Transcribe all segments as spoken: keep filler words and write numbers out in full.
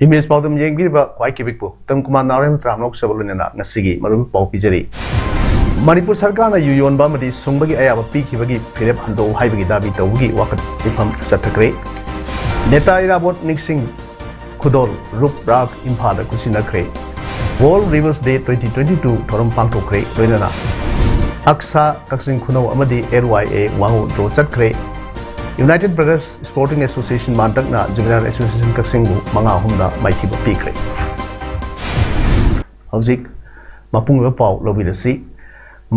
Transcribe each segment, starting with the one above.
Image ꯄꯥꯎꯗꯝ ꯌꯦꯡꯕꯤꯔꯤꯕ ꯈ꯭ꯋꯥꯏ ꯀꯤꯕꯤꯛꯄꯨ ꯇꯝ ꯀꯨꯃꯥꯔ ꯅꯥꯎꯔꯦꯝ ꯇꯔꯥꯝꯅ ꯂꯣꯛꯆꯕ ꯂꯣꯏꯅꯅ ꯉꯁꯤꯒꯤ ꯃꯔꯨꯑꯣꯏꯕ ꯄꯥꯎ ꯄꯤꯖꯔꯤ꯫ ꯃꯅꯤꯄꯨꯔ ꯁꯔꯀꯥꯔꯅ ꯌꯨ ꯌꯣꯟꯕ ꯑꯃꯗꯤ ꯁꯨꯡꯕꯒꯤ ꯑꯌꯥꯕ ꯄꯤꯈꯤꯕꯒꯤ ꯐꯤꯔꯦꯞ ꯍꯟꯗꯣꯛꯎ ꯍꯥꯏꯕꯒꯤ ꯗꯥꯕꯤ ꯇꯧꯕꯒꯤ ꯋꯥꯀꯠ ꯃꯤꯐꯝ ꯆꯠꯊꯈ꯭ꯔꯦ꯫ ꯅꯦꯇꯥ ꯏꯔꯥꯕꯣꯠ ꯅꯤꯡꯁꯤꯡ ꯈꯨꯗꯣꯜ ꯔꯨꯞ ꯔꯥꯒ ꯏꯝꯐꯥꯜꯗ ꯈꯨꯠꯁꯤꯟꯅꯈ꯭ꯔꯦ꯫ World Rivers Day twenty twenty-two ꯊꯧꯔꯝ ꯄꯥꯡꯊꯣꯛꯈ꯭ꯔꯦ꯫ ꯂꯣꯏꯅꯅ ꯑꯛꯁꯥ ꯀꯛꯆꯤꯡ ꯈꯨꯅꯧ ꯑꯃꯗꯤ ꯑꯦꯜ ꯋꯥꯏ ꯑꯦ ꯋꯥꯉꯨ ꯗ꯭ꯔꯣ ꯆꯠꯈ꯭ꯔꯦ꯫ ꯌꯨꯅꯥꯏꯇꯦꯗ ꯕ꯭ꯔꯗꯔꯁ ꯁ꯭ꯄꯣꯔꯇꯤꯡ ꯑꯦꯁꯣꯁꯤꯌꯦꯁꯟ ꯃꯥꯟꯇꯛꯅ ꯖꯨꯕꯤꯅꯥꯏꯜ ꯑꯦꯁꯣꯁꯤꯌꯦꯁꯟ ꯀꯛꯆꯤꯡꯕꯨ ꯃꯉꯥ ꯑꯍꯨꯝꯗ ꯃꯥꯏꯊꯤꯕ ꯄꯤꯈ꯭ꯔꯦ꯫ ꯍꯧꯖꯤꯛ ꯃꯄꯨꯡ ꯑꯣꯏꯕ ꯄꯥꯎ ꯂꯧꯕꯤꯔꯁꯤ꯫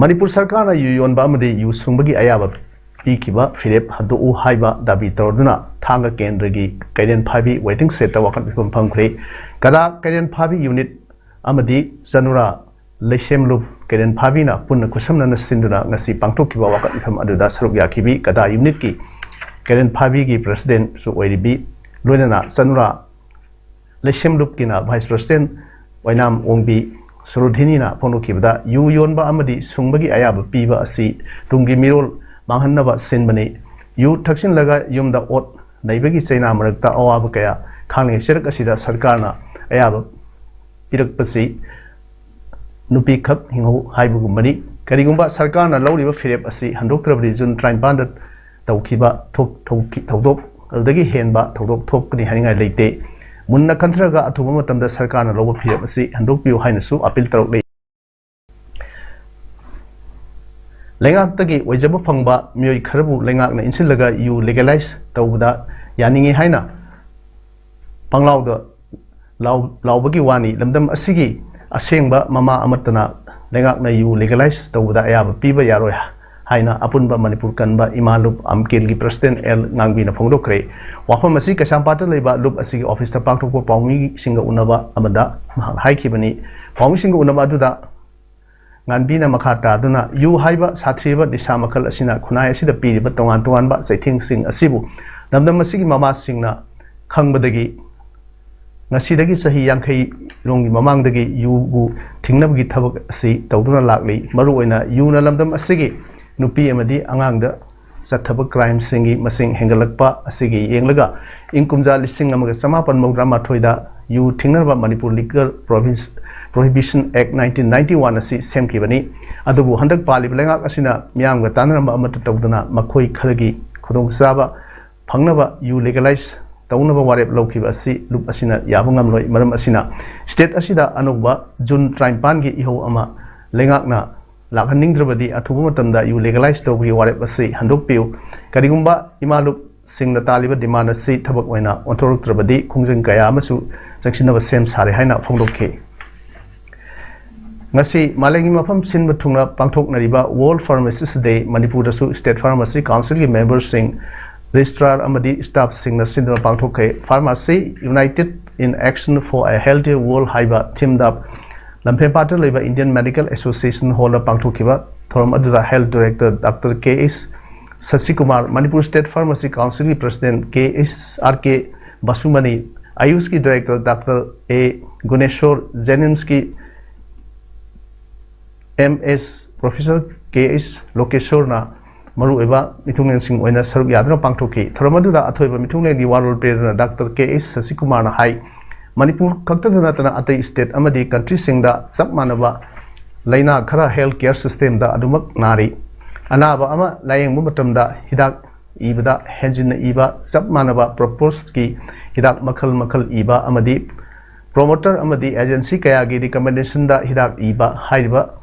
ꯃꯅꯤꯄꯨꯔ ꯁꯔꯀꯥꯔꯅ ꯌꯨ ꯌꯣꯟꯕ ꯑꯃꯗꯤ ꯌꯨ ꯁꯨꯡꯕꯒꯤ ꯑꯌꯥꯕ ꯄꯤꯈꯤꯕ ꯐꯤꯔꯦꯞ ꯍꯟꯗꯣꯛꯎ ꯍꯥꯏꯕ ꯗꯥꯕꯤ ꯇꯧꯗꯨꯅ ꯊꯥꯡꯒ ꯀꯦꯟꯗ꯭ꯔꯒꯤ ꯀꯩꯔꯦꯟ ꯐꯥꯕꯤ ꯋꯦꯇꯤꯡ ꯁꯦꯗꯇ ꯋꯥꯀꯠ ꯃꯤꯐꯝ ꯐꯝꯈ꯭ꯔꯦ꯫ ꯀꯗꯥ ꯀꯩꯔꯦꯟ ꯐꯥꯕꯤ ꯌꯨꯅꯤꯠ ꯑꯃꯗꯤ ꯆꯅꯨꯔꯥ ꯂꯩꯁꯦꯝꯂꯨꯞ ꯀꯩꯔꯦꯟ ꯐꯥꯕꯤꯅ ꯄꯨꯟꯅ ꯈꯨꯠꯁꯝꯅꯅ ꯁꯤꯟꯗꯨꯅ ꯉꯁꯤ ꯄꯥꯡꯊꯣꯛꯈꯤꯕ ꯋꯥꯀꯠ ꯃꯤꯐꯝ ꯑꯗꯨꯗ ꯁꯔꯨꯛ ꯌꯥꯈꯤꯕꯤ ꯀꯗꯥ ꯌꯨꯅꯤꯠꯀꯤ ꯀꯩꯔꯦꯟ ꯐꯥꯕꯤꯒꯤ ꯄ꯭ꯔꯁꯤꯗꯦꯟꯠꯁꯨ ꯑꯣꯏꯔꯤꯕꯤ, ꯂꯣꯏꯅꯅ ꯆꯅꯨꯔꯥ ꯂꯩꯁꯦꯝꯂꯨꯞꯀꯤꯅ ꯚꯥꯏꯁ ꯄ꯭ꯔꯁꯤꯗꯦꯟꯠ ꯑꯣꯏꯅꯥꯝ ꯑꯣꯡꯕꯤ ꯁꯣꯔꯣꯙꯤꯅꯤꯅ ꯐꯣꯡꯗꯣꯛꯈꯤꯕꯗ, ꯌꯨ ꯌꯣꯟꯕ ꯑꯃꯗꯤ ꯁꯨꯡꯕꯒꯤ ꯑꯌꯥꯕ ꯄꯤꯕ ꯑꯁꯤ ꯇꯨꯡꯒꯤ ꯃꯤꯔꯣꯜ ꯃꯥꯡꯍꯟꯅꯕ ꯁꯤꯟꯕꯅꯤ꯫ ꯌꯨ ꯊꯛꯆꯤꯜꯂꯒ ꯌꯨꯝꯗ ꯑꯣꯠ ꯅꯩꯕꯒꯤ ꯆꯩꯅꯥ ꯃꯔꯛꯇ ꯑꯋꯥꯕ ꯀꯌꯥ ꯈꯥꯡꯂꯤꯉꯩ ꯆꯩꯔꯛ ꯑꯁꯤꯗ ꯁꯔꯀꯥꯔꯅ ꯑꯌꯥꯕ ꯄꯤꯔꯛꯄꯁꯤ ꯅꯨꯄꯤꯈꯛ ꯍꯤꯡꯍꯧ ꯍꯥꯏꯕꯒꯨꯝꯕꯅꯤ꯫ ꯀꯔꯤꯒꯨꯝꯕ ꯁꯔꯀꯥꯔꯅ ꯂꯧꯔꯤꯕ ꯐꯤꯔꯦꯞ ꯑꯁꯤ ꯍꯟꯗꯣꯛꯇ꯭ꯔꯕꯗꯤ ꯖꯨꯟ ꯇꯔꯥꯅꯤꯄꯥꯟꯗ ꯇꯧꯈꯤꯕ ꯊꯣꯛ-, ꯊꯧꯈꯤ-, ꯊꯧꯗꯣꯛ ꯑꯗꯨꯗꯒꯤ ꯍꯦꯟꯕ ꯊꯧꯗꯣꯛ ꯊꯣꯛꯀꯅꯤ ꯍꯥꯏꯅꯤꯡꯉꯥꯏ ꯂꯩꯇꯦ꯫ ꯃꯨꯟꯅ ꯈꯟꯊꯔꯒ ꯑꯊꯨꯕ ꯃꯇꯝꯗ ꯁꯔꯀꯥꯔꯅ ꯂꯧꯕ ꯐꯤꯔꯦꯞ ꯑꯁꯤ ꯍꯟꯗꯣꯛꯄꯤꯌꯨ ꯍꯥꯏꯅꯁꯨ ꯑꯄꯤꯜ ꯇꯧꯔꯛꯂꯤ꯫ ꯂꯩꯉꯥꯛꯇꯒꯤ ꯑꯣꯏꯖꯕ ꯐꯪꯕ ꯃꯤꯑꯣꯏ ꯈꯔꯕꯨ ꯂꯩꯉꯥꯛꯅ ꯏꯟꯁꯤꯜꯂꯒ ꯌꯨ ꯂꯤꯒꯦꯂꯥꯏꯖ ꯇꯧꯕꯗ ꯌꯥꯅꯤꯡꯏ ꯍꯥꯏꯅ ꯄꯪꯂꯥꯎꯗ ꯂꯥꯎ-, ꯂꯥꯎꯕꯒꯤ ꯋꯥꯅꯤ꯫ ꯂꯝꯗꯝ ꯑꯁꯤꯒꯤ ꯑꯁꯦꯡꯕ ꯃꯃꯥ ꯑꯃꯠꯇꯅ ꯂꯩꯉꯥꯛꯅ ꯌꯨ ꯂꯤꯒꯦꯂꯥꯏꯖ ꯇꯧꯕꯗ ꯑꯌꯥꯕ ꯄꯤꯕ ꯌꯥꯔꯣꯏ꯫ ꯍꯥꯏꯅ ꯑꯄꯨꯟꯕ ꯃꯅꯤꯄꯨꯔ ꯀꯟꯕ ꯏꯃꯥ ꯂꯨꯞ ꯑꯝꯀꯤꯜꯒꯤ ꯄ꯭ꯔꯁꯤꯗꯦꯟ ꯑꯦꯜ ꯉꯥꯡꯕꯤꯅ ꯐꯣꯡꯗꯣꯛꯈ꯭ꯔꯦ꯫ ꯋꯥꯐꯝ ꯑꯁꯤ ꯀꯩꯁꯥꯝꯄꯥꯠꯇ ꯂꯩꯕ ꯂꯨꯞ ꯑꯁꯤꯒꯤ ꯑꯣꯐꯤꯁꯇ ꯄꯥꯡꯊꯣꯛꯄ ꯄꯥꯎꯃꯤꯁꯤꯡꯒ ꯎꯅꯕ ꯑꯃꯗ ꯃꯍꯥꯛ ꯍꯥꯏꯈꯤꯕꯅꯤ꯫ ꯄꯥꯎꯃꯤꯁꯤꯡꯒ ꯎꯅꯕ ꯑꯗꯨꯗ ꯉꯥꯟꯕꯤꯅ ꯃꯈꯥ ꯇꯥꯗꯨꯅ, ꯌꯨ ꯍꯥꯏꯕ ꯁꯥꯊꯤꯔꯕ ꯅꯤꯁꯥ ꯃꯈꯜ ꯑꯁꯤꯅ ꯈꯨꯟꯅꯥꯏ ꯑꯁꯤꯗ ꯄꯤꯔꯤꯕ ꯇꯣꯉꯥꯟ ꯇꯣꯉꯥꯟꯕ ꯆꯩꯊꯦꯡꯁꯤꯡ ꯑꯁꯤꯕꯨ ꯂꯝꯗꯝ ꯑꯁꯤꯒꯤ ꯃꯃꯥꯁꯤꯡꯅ ꯈꯪꯕꯗꯒꯤ ꯉꯁꯤꯗꯒꯤ ꯆꯍꯤ ꯌꯥꯡꯈꯩ ꯔꯣꯝꯒꯤ ꯃꯃꯥꯡꯗꯒꯤ ꯌꯨꯕꯨ ꯊꯤꯡꯅꯕꯒꯤ ꯊꯕꯛ ꯑꯁꯤ ꯇꯧꯗꯨꯅ ꯂꯥꯛꯂꯤ꯫ ꯃꯔꯨꯑꯣꯏꯅ ꯌꯨꯅ ꯂꯝꯗꯝ ꯑꯁꯤꯒꯤ ꯅꯨꯄꯤ ꯑꯃꯗꯤ ꯑꯉꯥꯡꯗ ꯆꯠꯊꯕ ꯀ꯭ꯔꯥꯏꯝꯁꯤꯡꯒꯤ ꯃꯁꯤꯡ ꯍꯦꯟꯒꯠꯂꯛꯄ ꯑꯁꯤꯒꯤ ꯌꯦꯡꯂꯒ, ꯏꯪ ꯀꯨꯝꯖꯥ ꯂꯤꯁꯤꯡ ꯑꯃꯒ ꯆꯃꯥꯄꯟ ꯃꯧꯗ꯭ꯔꯥ ꯃꯥꯊꯣꯏꯗ ꯌꯨ ꯊꯤꯡꯅꯅꯕ ꯃꯅꯤꯄꯨꯔ ꯂꯤꯒꯜ ꯄ꯭ꯔꯣꯍꯤꯕꯤꯁꯟ ꯑꯦꯛ ꯅꯥꯏꯟꯇꯤꯟ ꯅꯥꯏꯟꯇꯤ ꯋꯥꯟ ꯑꯁꯤ ꯁꯦꯝꯈꯤꯕꯅꯤ꯫ ꯑꯗꯨꯕꯨ ꯍꯟꯗꯛ ꯄꯥꯜꯂꯤꯕ ꯂꯩꯉꯥꯛ ꯑꯁꯤꯅ ꯃꯤꯌꯥꯝꯒ ꯇꯥꯟꯅꯔꯝꯕ ꯑꯃꯠꯇ ꯇꯧꯗꯅ ꯃꯈꯣꯏ ꯈꯔꯒꯤ ꯈꯨꯗꯣꯡꯆꯥꯕ ꯐꯪꯅꯕ ꯌꯨ ꯂꯤꯒꯦꯂꯥꯏꯖ ꯇꯧꯅꯕ ꯋꯥꯔꯦꯞ ꯂꯧꯈꯤꯕ ꯑꯁꯤ ꯂꯨꯞ ꯑꯁꯤꯅ ꯌꯥꯕ ꯉꯝꯂꯣꯏ꯫ ꯃꯔꯝ ꯑꯁꯤꯅ, ꯁ꯭ꯇꯦꯠ ꯑꯁꯤꯗ ꯑꯅꯧꯕ ꯖꯨꯟ ꯇꯔꯥꯅꯤꯄꯥꯟꯒꯤ ꯏꯍꯧ ꯑꯃ ꯂꯩꯉꯥꯛꯅ ꯂꯥꯛꯍꯟꯅꯤꯡꯗ꯭ꯔꯕꯗꯤ, ꯑꯊꯨꯕ ꯃꯇꯝꯗ ꯌꯨ ꯂꯤꯒꯦꯂꯥꯏꯖ ꯇꯧꯕꯒꯤ ꯋꯥꯔꯦꯞ ꯑꯁꯤ ꯍꯟꯗꯣꯛꯄꯤꯌꯨ꯫ ꯀꯔꯤꯒꯨꯝꯕ ꯏꯃꯥ ꯂꯨꯞꯁꯤꯡꯅ ꯇꯥꯜꯂꯤꯕ ꯗꯤꯃꯥꯟ ꯑꯁꯤ ꯊꯕꯛ ꯑꯣꯏꯅ ꯑꯣꯟꯊꯣꯔꯛꯇ꯭ꯔꯕꯗꯤ, ꯈꯣꯡꯖꯪ ꯀꯌꯥ ꯑꯃꯁꯨ ꯆꯪꯁꯤꯟꯅꯕ ꯁꯦꯝ ꯁꯥꯔꯦ ꯍꯥꯏꯅ ꯐꯣꯡꯗꯣꯛꯈꯤ꯫ ꯉꯁꯤ ꯃꯥꯂꯦꯝꯒꯤ ꯃꯐꯝ ꯁꯤꯟꯕ ꯊꯨꯡꯅ ꯄꯥꯡꯊꯣꯛꯅꯔꯤꯕ World Pharmacist Day ꯃꯅꯤꯄꯨꯔꯗꯁꯨ State Pharmacy Councilꯒꯤ ꯃꯦꯝꯕꯔꯁꯤꯡ, ꯔꯦꯖꯤꯁꯇ꯭ꯔꯥꯔ ꯑꯃꯗꯤ ꯁ꯭ꯇꯥꯐꯁꯤꯡꯅ ꯁꯤꯟꯗꯨꯅ ꯄꯥꯡꯊꯣꯛꯈ꯭ꯔꯦ꯫ Pharmacy United in Action for a Healthier World ꯍꯥꯏꯕ ꯊꯤꯝꯗ ꯂꯝꯐꯦꯜꯄꯥꯠꯇ ꯂꯩꯕ Indian Medical Association Hallꯗ ꯄꯥꯡꯊꯣꯛꯈꯤꯕ ꯊꯧꯔꯝ ꯑꯗꯨꯗ Health Director Doctor K H Sasikumar, Manipur State Pharmacy Councilꯒꯤ President K H R K Basumani, AYUSꯀꯤ Director Doctor A Guneshwar, JNIMSꯀꯤ M S Professor K H Lokeshwarꯅ ꯃꯔꯨꯑꯣꯏꯕ ꯃꯤꯊꯨꯡꯂꯦꯟꯁꯤꯡ ꯑꯣꯏꯅ ꯁꯔꯨꯛ ꯌꯥꯗꯨꯅ ꯄꯥꯡꯊꯣꯛꯈꯤ꯫ ꯊꯧꯔꯝ ꯑꯗꯨꯗ ꯑꯊꯣꯏꯕ ꯃꯤꯊꯨꯡꯂꯦꯟꯒꯤ ꯋꯥꯔꯣꯜ ꯄꯤꯔꯗꯨꯅ Doctor K H Sasikumar ꯍꯥꯏ, ꯃꯅꯤꯄꯨꯔ ꯈꯛꯇꯗ ꯅꯠꯇꯅ ꯑꯇꯩ state ꯑꯃꯗꯤ countryꯁꯤꯡꯗ ꯆꯞ ꯃꯥꯟꯅꯕ ꯂꯥꯏꯅꯥ ꯈꯔ health care systemꯗ ꯑꯗꯨꯃꯛ ꯅꯥꯔꯤ꯫ ꯑꯅꯥꯕ ꯑꯃ ꯂꯥꯌꯦꯡꯕ ꯃꯇꯝꯗ ꯍꯤꯗꯥꯛ ꯏꯕꯗ ꯍꯦꯟꯖꯤꯟꯅ ꯏꯕ, ꯆꯞ ꯃꯥꯟꯅꯕ purposeꯀꯤ ꯍꯤꯗꯥꯛ ꯃꯈꯜ ꯃꯈꯜ ꯏꯕ ꯑꯃꯗꯤ promoter ꯑꯃꯗꯤ agency ꯀꯌꯥꯒꯤ recommendationꯗ ꯍꯤꯗꯥꯛ ꯏꯕ ꯍꯥꯏꯔꯤꯕ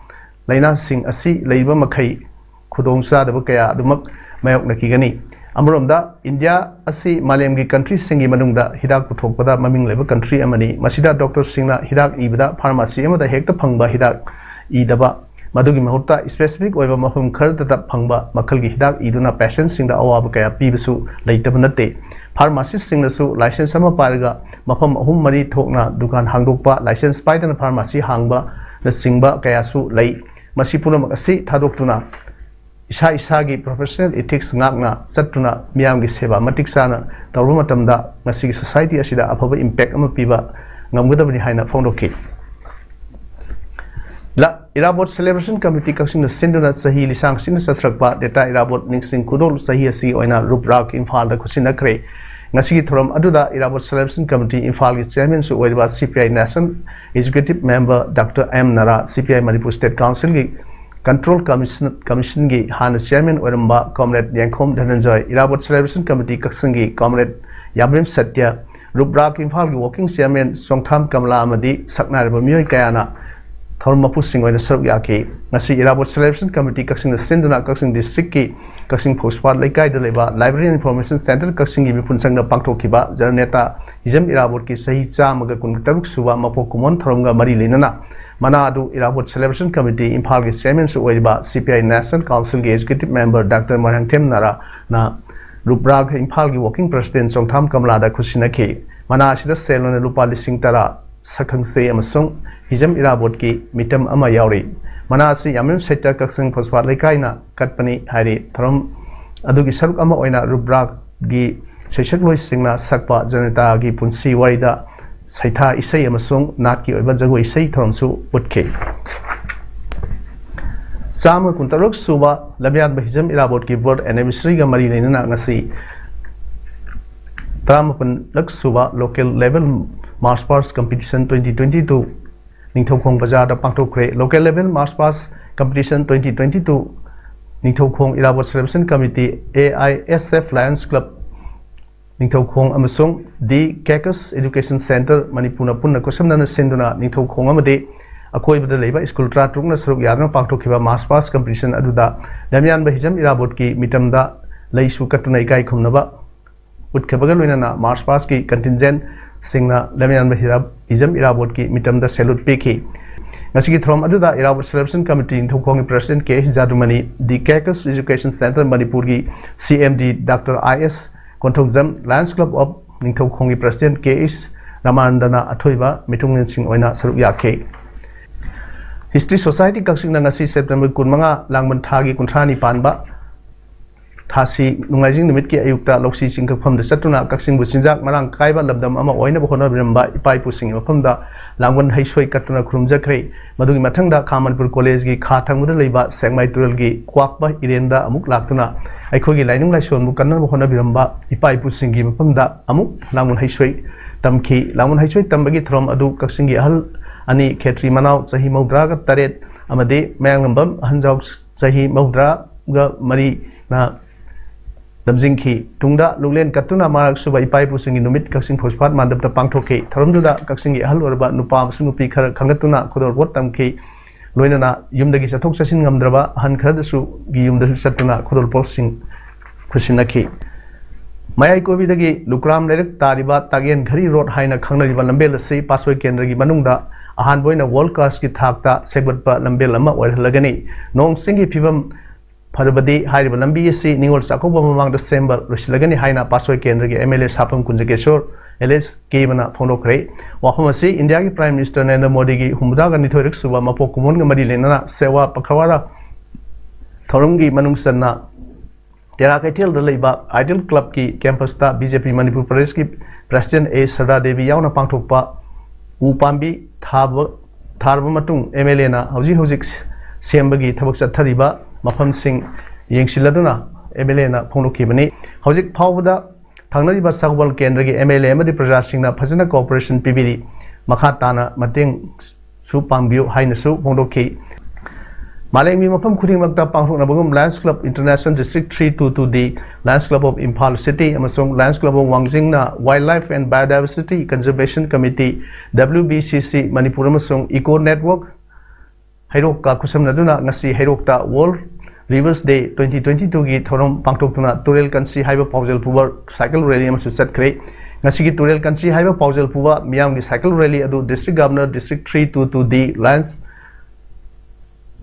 ꯂꯥꯏꯅꯥꯁꯤꯡ ꯑꯁꯤ ꯂꯩꯔꯤꯕ ꯃꯈꯩ ꯈꯨꯗꯣꯡꯆꯥꯗꯕ ꯀꯌꯥ ꯑꯗꯨꯃꯛ ꯃꯥꯌꯣꯛꯅꯈꯤꯒꯅꯤ꯫ ꯑꯃꯔꯣꯝꯗ, ꯏꯟꯗꯤꯌꯥ ꯑꯁꯤ ꯃꯥꯂꯦꯝꯒꯤ countryꯁꯤꯡꯒꯤ ꯃꯅꯨꯡꯗ ꯍꯤꯗꯥꯛ ꯄꯨꯊꯣꯛꯄꯗ ꯃꯃꯤꯡ ꯂꯩꯕ country ꯑꯃꯅꯤ꯫ ꯃꯁꯤꯗ doctorꯁꯤꯡꯅ ꯍꯤꯗꯥꯛ ꯏꯕꯗ pharmacy ꯑꯃꯗ ꯍꯦꯛꯇ ꯐꯪꯕ ꯍꯤꯗꯥꯛ ꯏꯗꯕ, ꯃꯗꯨꯒꯤ ꯃꯍꯨꯠꯇ specific ꯑꯣꯏꯕ ꯃꯐꯝ ꯈꯔꯗꯇ ꯐꯪꯕ ꯃꯈꯜꯒꯤ ꯍꯤꯗꯥꯛ ꯏꯗꯨꯅ patientꯁꯤꯡꯗ ꯑꯋꯥꯕ ꯀꯌꯥ ꯄꯤꯕꯁꯨ ꯂꯩꯇꯕ ꯅꯠꯇꯦ꯫ Pharmacistꯁꯤꯡꯅꯁꯨ license ꯑꯃ ꯄꯥꯏꯔꯒ ꯃꯐꯝ ꯑꯍꯨꯝ ꯃꯔꯤ ꯊꯣꯛꯅ ꯗꯨꯀꯥꯟ ꯍꯥꯡꯗꯣꯛꯄ, license ꯄꯥꯏꯗꯅ pharmacy ꯍꯥꯡꯕꯅꯆꯤꯡꯕ ꯀꯌꯥꯁꯨ ꯂꯩ꯫ ꯃꯁꯤ ꯄꯨꯝꯅꯃꯛ ꯑꯁꯤ ꯊꯥꯗꯣꯛꯇꯨꯅ ꯏꯁꯥ ꯏꯁꯥꯒꯤ professional ethics ꯉꯥꯛꯅ ꯆꯠꯇꯨꯅ ꯃꯤꯌꯥꯝꯒꯤ ꯁꯦꯕꯥ ꯃꯇꯤꯛ ꯆꯥꯅ ꯇꯧꯔꯕ ꯃꯇꯝꯗ ꯃꯁꯤꯒꯤ society ꯑꯁꯤꯗ ꯑꯐꯕ impact ꯑꯃ ꯄꯤꯕ ꯉꯝꯒꯗꯕꯅꯤ ꯍꯥꯏꯅ ꯐꯣꯡꯗꯣꯛꯈꯤ꯫ ꯂ-, ꯏꯔꯥꯕꯣꯠ Celebration Committee ꯀꯛꯆꯤꯡꯅ ꯁꯤꯟꯗꯨꯅ ꯆꯍꯤ ꯂꯤꯁꯥꯡ ꯁꯤꯟꯅ ꯆꯠꯊꯔꯛꯄ ꯗꯦꯇꯥ ꯏꯔꯥꯕꯣꯠ ꯅꯤꯡꯁꯤꯡ ꯈꯨꯗꯣꯜ ꯆꯍꯤ ꯑꯁꯤꯒꯤ ꯑꯣꯏꯅ ꯔꯨꯞ ꯔꯥꯒ ꯏꯝꯐꯥꯜꯗ ꯈꯨꯠꯁꯤꯟꯅꯈ꯭ꯔꯦ꯫ ꯉꯁꯤꯒꯤ ꯊꯧꯔꯝ ꯑꯗꯨꯗ ꯏꯔꯥꯕꯣꯠ Celebration Committee ꯏꯝꯐꯥꯜꯒꯤ chairmanꯁꯨ ꯑꯣꯏꯔꯤꯕ C P I National Executive Member Doctor M ꯅꯔꯥ, C P I Manipur State Councilꯒꯤ Control Commission, Commissionꯒꯤ ꯍꯥꯟꯅ chairman ꯑꯣꯏꯔꯝꯕ Comrade ꯌꯦꯡꯈꯣꯝ ꯙꯅꯟꯖꯣꯏ, ꯏꯔꯥꯕꯣꯠ Celebration Committee ꯀꯛꯆꯤꯡꯒꯤ Comrade ꯌꯥꯝꯕꯦꯝ ꯁꯇ꯭ꯌ, ꯔꯨꯞ ꯔꯥꯒ ꯏꯝꯐꯥꯜꯒꯤ working chairman ꯆꯣꯡꯊꯥꯝ ꯀꯃꯂꯥ ꯑꯃꯗꯤ ꯁꯛꯅꯥꯏꯔꯕ ꯃꯤꯑꯣꯏ ꯀꯌꯥꯅ ꯊꯧꯔꯝ ꯃꯄꯨꯁꯤꯡ ꯑꯣꯏꯅ ꯁꯔꯨꯛ ꯌꯥꯈꯤ꯫ ꯉꯁꯤ ꯏꯔꯥꯕꯣꯠ Celebration Committee ꯀꯛꯆꯤꯡꯅ ꯁꯤꯟꯗꯨꯅ ꯀꯛꯆꯤꯡ districtꯀꯤ ꯀꯛꯆꯤꯡ ꯐꯧꯁꯄꯥꯠ ꯂꯩꯀꯥꯏꯗ ꯂꯩꯕ Library and Information Centre ꯀꯛꯆꯤꯡꯒꯤ ꯃꯤꯄꯨꯟ ꯁꯪꯗ ꯄꯥꯡꯊꯣꯛꯈꯤꯕ ꯖꯅꯅꯦꯇꯥ ꯍꯤꯖꯝ ꯏꯔꯥꯕꯣꯠꯀꯤ ꯆꯍꯤ ꯆꯥꯝꯃꯒ ꯀꯨꯟꯇꯔꯨꯛ ꯁꯨꯕ ꯃꯄꯣꯛ ꯀꯨꯝꯑꯣꯟ ꯊꯧꯔꯝꯒ ꯃꯔꯤ ꯂꯩꯅꯅ ꯃꯅꯥ ꯑꯗꯨ ꯏꯔꯥꯕꯣꯠ Celebration Committee ꯏꯝꯐꯥꯜꯒꯤ chairmanꯁꯨ ꯑꯣꯏꯔꯤꯕ C P I National Councilꯒꯤ Executive Member Doctor ꯃꯣꯏꯔꯥꯡꯊꯦꯝ ꯅꯔꯥꯅ ꯔꯨꯞ ꯔꯥꯒ ꯏꯝꯐꯥꯜꯒꯤ working president ꯆꯣꯡꯊꯥꯝ ꯀꯃꯂꯥꯗ ꯈꯨꯠꯁꯤꯟꯅꯈꯤ꯫ ꯃꯅꯥ ꯑꯁꯤꯗ ꯁꯦꯜ ꯑꯣꯏꯅ ꯂꯨꯄꯥ ꯂꯤꯁꯤꯡ ꯇꯔꯥ, ꯁꯛꯈꯪꯆꯦ ꯑꯃꯁꯨꯡ ꯍꯤꯖꯝ ꯏꯔꯥꯕꯣꯠꯀꯤ ꯃꯤꯇꯝ ꯑꯃ ꯌꯥꯎꯔꯤ꯫ ꯃꯅꯥ ꯑꯁꯤ ꯌꯥꯝꯕꯦꯝ ꯁꯇ꯭ꯌ ꯀꯛꯆꯤꯡ ꯐꯧꯁꯄꯥꯠ ꯂꯩꯀꯥꯏꯅ ꯀꯠꯄꯅꯤ ꯍꯥꯏꯔꯤ꯫ ꯊꯧꯔꯝ ꯑꯗꯨꯒꯤ ꯁꯔꯨꯛ ꯑꯃ ꯑꯣꯏꯅ ꯔꯨꯞ ꯔꯥꯒꯀꯤ ꯁꯩꯁꯛꯂꯣꯏꯁꯤꯡꯅ ꯁꯛꯄ ꯖꯅꯇꯥꯒꯤ ꯄꯨꯟꯁꯤ ꯋꯥꯔꯤꯗ ꯁꯩꯊꯥ ꯏꯁꯩ ꯑꯃꯁꯨꯡ ꯅꯥꯠꯀꯤ ꯑꯣꯏꯕ ꯖꯒꯣꯏ ꯏꯁꯩ ꯊꯧꯔꯝꯁꯨ ꯎꯠꯈꯤ꯫ ꯆꯥꯝꯃ ꯀꯨꯟꯇꯔꯨꯛ ꯁꯨꯕ ꯂꯝꯌꯥꯟꯕ ꯍꯤꯖꯝ ꯏꯔꯥꯕꯣꯠꯀꯤ birth anniversaryꯒ ꯃꯔꯤ ꯂꯩꯅꯅ ꯉꯁꯤ ꯇꯔꯥꯃꯥꯄꯜꯂꯛ ꯁꯨꯕ Local Level March Past Competition twenty twenty-two Ningthoukhong ꯕꯖꯥꯔꯗ ꯄꯥꯡꯊꯣꯛꯈ꯭ꯔꯦ꯫ Local Level March Past Competition twenty twenty-two Ningthoukhong Irabot Celebration Committee, A I S F Lions Club Ningthoukhong ꯑꯃꯁꯨꯡ The Cactus Education Centre ꯃꯅꯤꯄꯨꯔꯅ ꯄꯨꯟꯅ ꯈꯨꯠꯁꯝꯅꯅ ꯁꯤꯟꯗꯨꯅ ꯅꯤꯡꯊꯧꯈꯣꯡ ꯑꯃꯗꯤ ꯑꯀꯣꯏꯕꯗ ꯂꯩꯕ ꯁ꯭ꯀꯨꯜ ꯇꯔꯥꯇꯔꯨꯛꯅ ꯁꯔꯨꯛ ꯌꯥꯗꯨꯅ ꯄꯥꯡꯊꯣꯛꯈꯤꯕ March Past Competition ꯑꯗꯨꯗ ꯂꯝꯌꯥꯟꯕ ꯍꯤꯖꯝ ꯏꯔꯥꯕꯣꯠꯀꯤ ꯃꯤꯇꯝꯗ ꯂꯩꯁꯨ ꯀꯠꯇꯨꯅ ꯏꯀꯥꯏ ꯈꯨꯝꯅꯕ ꯎꯠꯈꯤꯕꯒ ꯂꯣꯏꯅꯅ March Pastꯀꯤ contingentꯁꯤꯡꯅ ꯂꯝꯌꯥꯟꯕ ꯍꯤꯔꯥ-, ꯍꯤꯖꯝ ꯏꯔꯥꯕꯣꯠꯀꯤ ꯃꯤꯇꯝꯗ salute ꯄꯤꯈꯤ꯫ ꯉꯁꯤꯒꯤ ꯊꯧꯔꯝ ꯑꯗꯨꯗ ꯏꯔꯥꯕꯣꯠ Celebration Committee ꯅꯤꯡꯊꯧꯈꯣꯡꯒꯤ President K S ꯖꯥꯗꯨꯃꯅꯤ, The Cackles Education Centre ꯃꯅꯤꯄꯨꯔꯒꯤ C M D Doctor I S Konthoujam, Lions Club of ꯅꯤꯡꯊꯧꯈꯣꯡꯒꯤ President ꯀꯦ ꯑꯦꯁ ꯔꯥꯃꯥꯅꯟꯗꯅ ꯑꯊꯣꯏꯕ ꯃꯤꯊꯨꯡꯂꯦꯟꯁꯤꯡ ꯑꯣꯏꯅ ꯁꯔꯨꯛ ꯌꯥꯈꯤ꯫ History Society ꯀꯛꯆꯤꯡꯅ ꯉꯁꯤ September ꯀꯨꯟꯃꯉꯥ, ꯂꯥꯡꯕꯟ ꯊꯥꯒꯤ ꯀꯨꯟꯊ꯭ꯔꯥꯅꯤ ꯄꯥꯟꯕ ꯊꯥꯁꯤ ꯅꯣꯡꯃꯥꯏꯖꯤꯡ ꯅꯨꯃꯤꯠꯀꯤ ꯑꯌꯨꯛꯇ ꯂꯧꯁꯤ ꯆꯤꯡ ꯀꯛꯐꯝꯗ ꯆꯠꯇꯨꯅ ꯀꯛꯆꯤꯡꯕꯨ ꯆꯤꯟꯖꯥꯛ ꯃꯔꯥꯡ ꯀꯥꯏꯕ ꯂꯝꯗꯝ ꯑꯃ ꯑꯣꯏꯅꯕ ꯍꯣꯠꯅꯕꯤꯔꯝꯕ ꯏꯄꯥ ꯏꯄꯨꯁꯤꯡꯒꯤ ꯃꯐꯝꯗ ꯂꯥꯡꯕꯟ ꯍꯩꯁꯣꯏ ꯀꯠꯇꯨꯅ ꯈꯨꯔꯨꯝꯖꯈ꯭ꯔꯦ꯫ ꯃꯗꯨꯒꯤ ꯃꯊꯪꯗ ꯈꯥ ꯃꯅꯤꯄꯨꯔ ꯀꯣꯂꯦꯖꯒꯤ ꯈꯥ ꯊꯪꯕꯗ ꯂꯩꯕ ꯁꯦꯛꯃꯥꯏ ꯇꯨꯔꯦꯜꯒꯤ ꯀ꯭ꯋꯥꯛꯄ ꯏꯔꯦꯟꯗ ꯑꯃꯨꯛ ꯂꯥꯛꯇꯨꯅ ꯑꯩꯈꯣꯏꯒꯤ ꯂꯥꯏꯅꯤꯡ ꯂꯥꯏꯁꯣꯟꯕꯨ ꯀꯟꯅꯕ ꯍꯣꯠꯅꯕꯤꯔꯝꯕ ꯏꯄꯥ ꯏꯄꯨꯁꯤꯡꯒꯤ ꯃꯐꯝꯗ ꯑꯃꯨꯛ ꯂꯥꯡꯕꯟ ꯍꯩꯁꯣꯏ ꯇꯝꯈꯤ꯫ ꯂꯥꯡꯕꯟ ꯍꯩꯁꯣꯏ ꯇꯝꯕꯒꯤ ꯊꯧꯔꯝ ꯑꯗꯨ ꯀꯛꯆꯤꯡꯒꯤ ꯑꯍꯜ ꯑꯅꯤ, ꯈꯦꯇ꯭ꯔꯤ ꯃꯅꯥꯎ ꯆꯍꯤ ꯃꯧꯗ꯭ꯔꯥꯒ ꯇꯔꯦꯠ ꯑꯃꯗꯤ ꯃꯌꯥꯡꯂꯝꯕꯝ ꯑꯍꯟꯖꯥꯎ ꯆꯍꯤ ꯃꯧꯗ꯭ꯔꯥꯒ ꯃꯔꯤꯅ ꯂꯝꯖꯤꯡꯈꯤ꯫ ꯇꯨꯡꯗ ꯂꯨꯡꯂꯦꯟ ꯀꯠꯇꯨꯅ ꯃꯉꯥꯔꯛ ꯁꯨꯕ ꯏꯄꯥ ꯏꯄꯨꯁꯤꯡꯒꯤ ꯅꯨꯃꯤꯠ ꯀꯛꯆꯤꯡ ꯐꯨꯠꯄꯥꯠ ꯃꯥꯟꯗꯞꯇ ꯄꯥꯡꯊꯣꯛꯈꯤ꯫ ꯊꯧꯔꯝꯗꯨꯗ ꯀꯛꯆꯤꯡꯒꯤ ꯑꯍꯜ ꯑꯣꯏꯔꯕ ꯅꯨꯄꯥ ꯑꯃꯁꯨꯡ ꯅꯨꯄꯤ ꯈꯔ ꯈꯟꯒꯠꯇꯨꯅ ꯈꯨꯗꯣꯜꯄꯣꯠ ꯇꯝꯈꯤ꯫ ꯂꯣꯏꯅꯅ ꯌꯨꯝꯗꯒꯤ ꯆꯠꯊꯣꯛ ꯆꯠꯁꯤꯟ ꯉꯝꯗ꯭ꯔꯕ ꯑꯍꯟ ꯈꯔꯗꯁꯨ ꯒꯤ ꯌꯨꯝꯗꯁꯨ ꯆꯠꯇꯨꯅ ꯈꯨꯗꯣꯜꯄꯣꯠꯁꯤꯡ ꯈꯨꯠꯁꯤꯟꯅꯈꯤ꯫ ꯃꯌꯥꯏ ꯀꯣꯏꯕꯤꯗꯒꯤ ꯂꯨꯀ꯭ꯔꯥꯝ ꯂꯩꯔꯛ ꯇꯥꯔꯤꯕ ꯇꯥꯛꯌꯦꯟ ꯘꯔꯤ ꯔꯣꯗ ꯍꯥꯏꯅ ꯈꯪꯅꯔꯤꯕ ꯂꯝꯕꯦꯜ ꯑꯁꯤ ꯄꯥꯠꯁꯣꯏ ꯀꯦꯟꯗ꯭ꯔꯒꯤ ꯃꯅꯨꯡꯗ ꯑꯍꯥꯟꯕ ꯑꯣꯏꯅ ꯋꯥꯔꯜ ꯀ꯭ꯂꯥꯁꯀꯤ ꯊꯥꯛꯇ ꯁꯦꯝꯒꯠꯄ ꯂꯝꯕꯦꯜ ꯑꯃ ꯑꯣꯏꯍꯜꯂꯒꯅꯤ꯫ ꯅꯣꯡ ꯆꯤꯡꯒꯤ ꯐꯤꯕꯝ ꯐꯔꯕꯗꯤ ꯍꯥꯏꯔꯤꯕ ꯂꯝꯕꯤ ꯑꯁꯤ ꯅꯤꯉꯣꯜ ꯆꯥꯛꯀꯧꯕ ꯃꯃꯥꯡꯗ ꯁꯦꯝꯕ ꯂꯣꯏꯁꯤꯜꯂꯒꯅꯤ ꯍꯥꯏꯅ ꯄꯥꯠꯁꯣꯏ ꯀꯦꯟꯗ꯭ꯔꯒꯤ M L A ꯁꯥꯐꯝ ꯀꯨꯟꯖꯒꯦꯁꯣꯔ ꯑꯦꯂꯦꯁ ꯀꯦꯕꯅ ꯐꯣꯡꯗꯣꯛꯈ꯭ꯔꯦ꯫ ꯋꯥꯐꯝ ꯑꯁꯤ ꯏꯟꯗꯤꯌꯥꯒꯤ Prime Minister ꯅꯔꯦꯟꯗ꯭ꯔ ꯃꯣꯗꯤꯒꯤ ꯍꯨꯝꯐꯨꯇꯔꯥꯒ ꯅꯤꯊꯣꯏꯔꯛ ꯁꯨꯕ ꯃꯄꯣꯛ ꯀꯨꯝꯑꯣꯟꯒ ꯃꯔꯤ ꯂꯩꯅꯅ ꯁꯦꯋꯥ ꯄꯈꯋꯥꯔꯥ ꯊꯧꯔꯝꯒꯤ ꯃꯅꯨꯡ ꯆꯟꯅ ꯇꯦꯔꯥ ꯀꯩꯊꯦꯜꯗ ꯂꯩꯕ Ideal Club ꯀꯤ campus ꯇ B J P ꯃꯅꯤꯄꯨꯔ ꯄ꯭ꯔꯗꯦꯁꯀꯤ President A ꯁꯔꯗꯥ ꯗꯦꯕꯤ ꯌꯥꯎꯅ ꯄꯥꯡꯊꯣꯛꯄ ꯎ ꯄꯥꯝꯕꯤ ꯊꯥꯕ, ꯊꯥꯔꯕ ꯃꯇꯨꯡ M L A ꯅ ꯍꯧꯖꯤꯛ ꯍꯧꯖꯤꯛ ꯁꯦꯝꯕꯒꯤ ꯊꯕꯛ ꯆꯠꯊꯔꯤꯕ ꯃꯐꯝꯁꯤꯡ ꯌꯦꯡꯁꯤꯜꯂꯗꯨꯅ M L A ꯅ ꯐꯣꯡꯗꯣꯛꯈꯤꯕꯅꯤ꯫ ꯍꯧꯖꯤꯛ ꯐꯥꯎꯕꯗ ꯊꯪꯅꯔꯤꯕ ꯁꯒꯣꯜ ꯀꯦꯟꯗ꯭ꯔꯒꯤ M L A ꯑꯃꯗꯤ ꯄ꯭ꯔꯖꯥꯁꯤꯡꯅ ꯐꯖꯅ cooperation ꯄꯤꯕꯤꯔꯤ꯫ ꯃꯈꯥ ꯇꯥꯅ ꯃꯇꯦꯡ ꯁꯨ ꯄꯥꯡꯕꯤꯌꯨ ꯍꯥꯏꯅꯁꯨ ꯐꯣꯡꯗꯣꯛꯈꯤ꯫ ꯃꯥꯂꯦꯝꯒꯤ ꯃꯐꯝ ꯈꯨꯗꯤꯡꯃꯛꯇ ꯄꯥꯡꯊꯣꯛꯅꯕꯒꯨꯝ Lions Club International District three two two D, Lions Club of Imphal City ꯑꯃꯁꯨꯡ Lions Club of ꯋꯥꯡꯖꯤꯡꯅ Wildlife and Biodiversity Conservation Committee, W B C C Manipur ꯑꯃꯁꯨꯡ Eco Network ꯍꯩꯔꯣꯛꯀ ꯈꯨꯠꯁꯝꯅꯗꯨꯅ ꯉꯁꯤ ꯍꯩꯔꯣꯛꯇ World Rivers Day twenty twenty two ꯒꯤ ꯊꯧꯔꯝ ꯄꯥꯡꯊꯣꯛꯇꯨꯅ ꯇꯨꯔꯦꯜ ꯀꯟꯁꯤ ꯍꯥꯏꯕ ꯄꯥꯎꯖꯦꯜ ꯄꯨꯕ cycle rally ꯑꯃꯁꯨ ꯆꯠꯈ꯭ꯔꯦ꯫ ꯉꯁꯤꯒꯤ ꯇꯨꯔꯦꯜ ꯀꯟꯁꯤ ꯍꯥꯏꯕ ꯄꯥꯎꯖꯦꯜ ꯄꯨꯕ ꯃꯤꯌꯥꯝꯒꯤ cycle rally ꯑꯗꯨ District Governor, District three two two D, Lions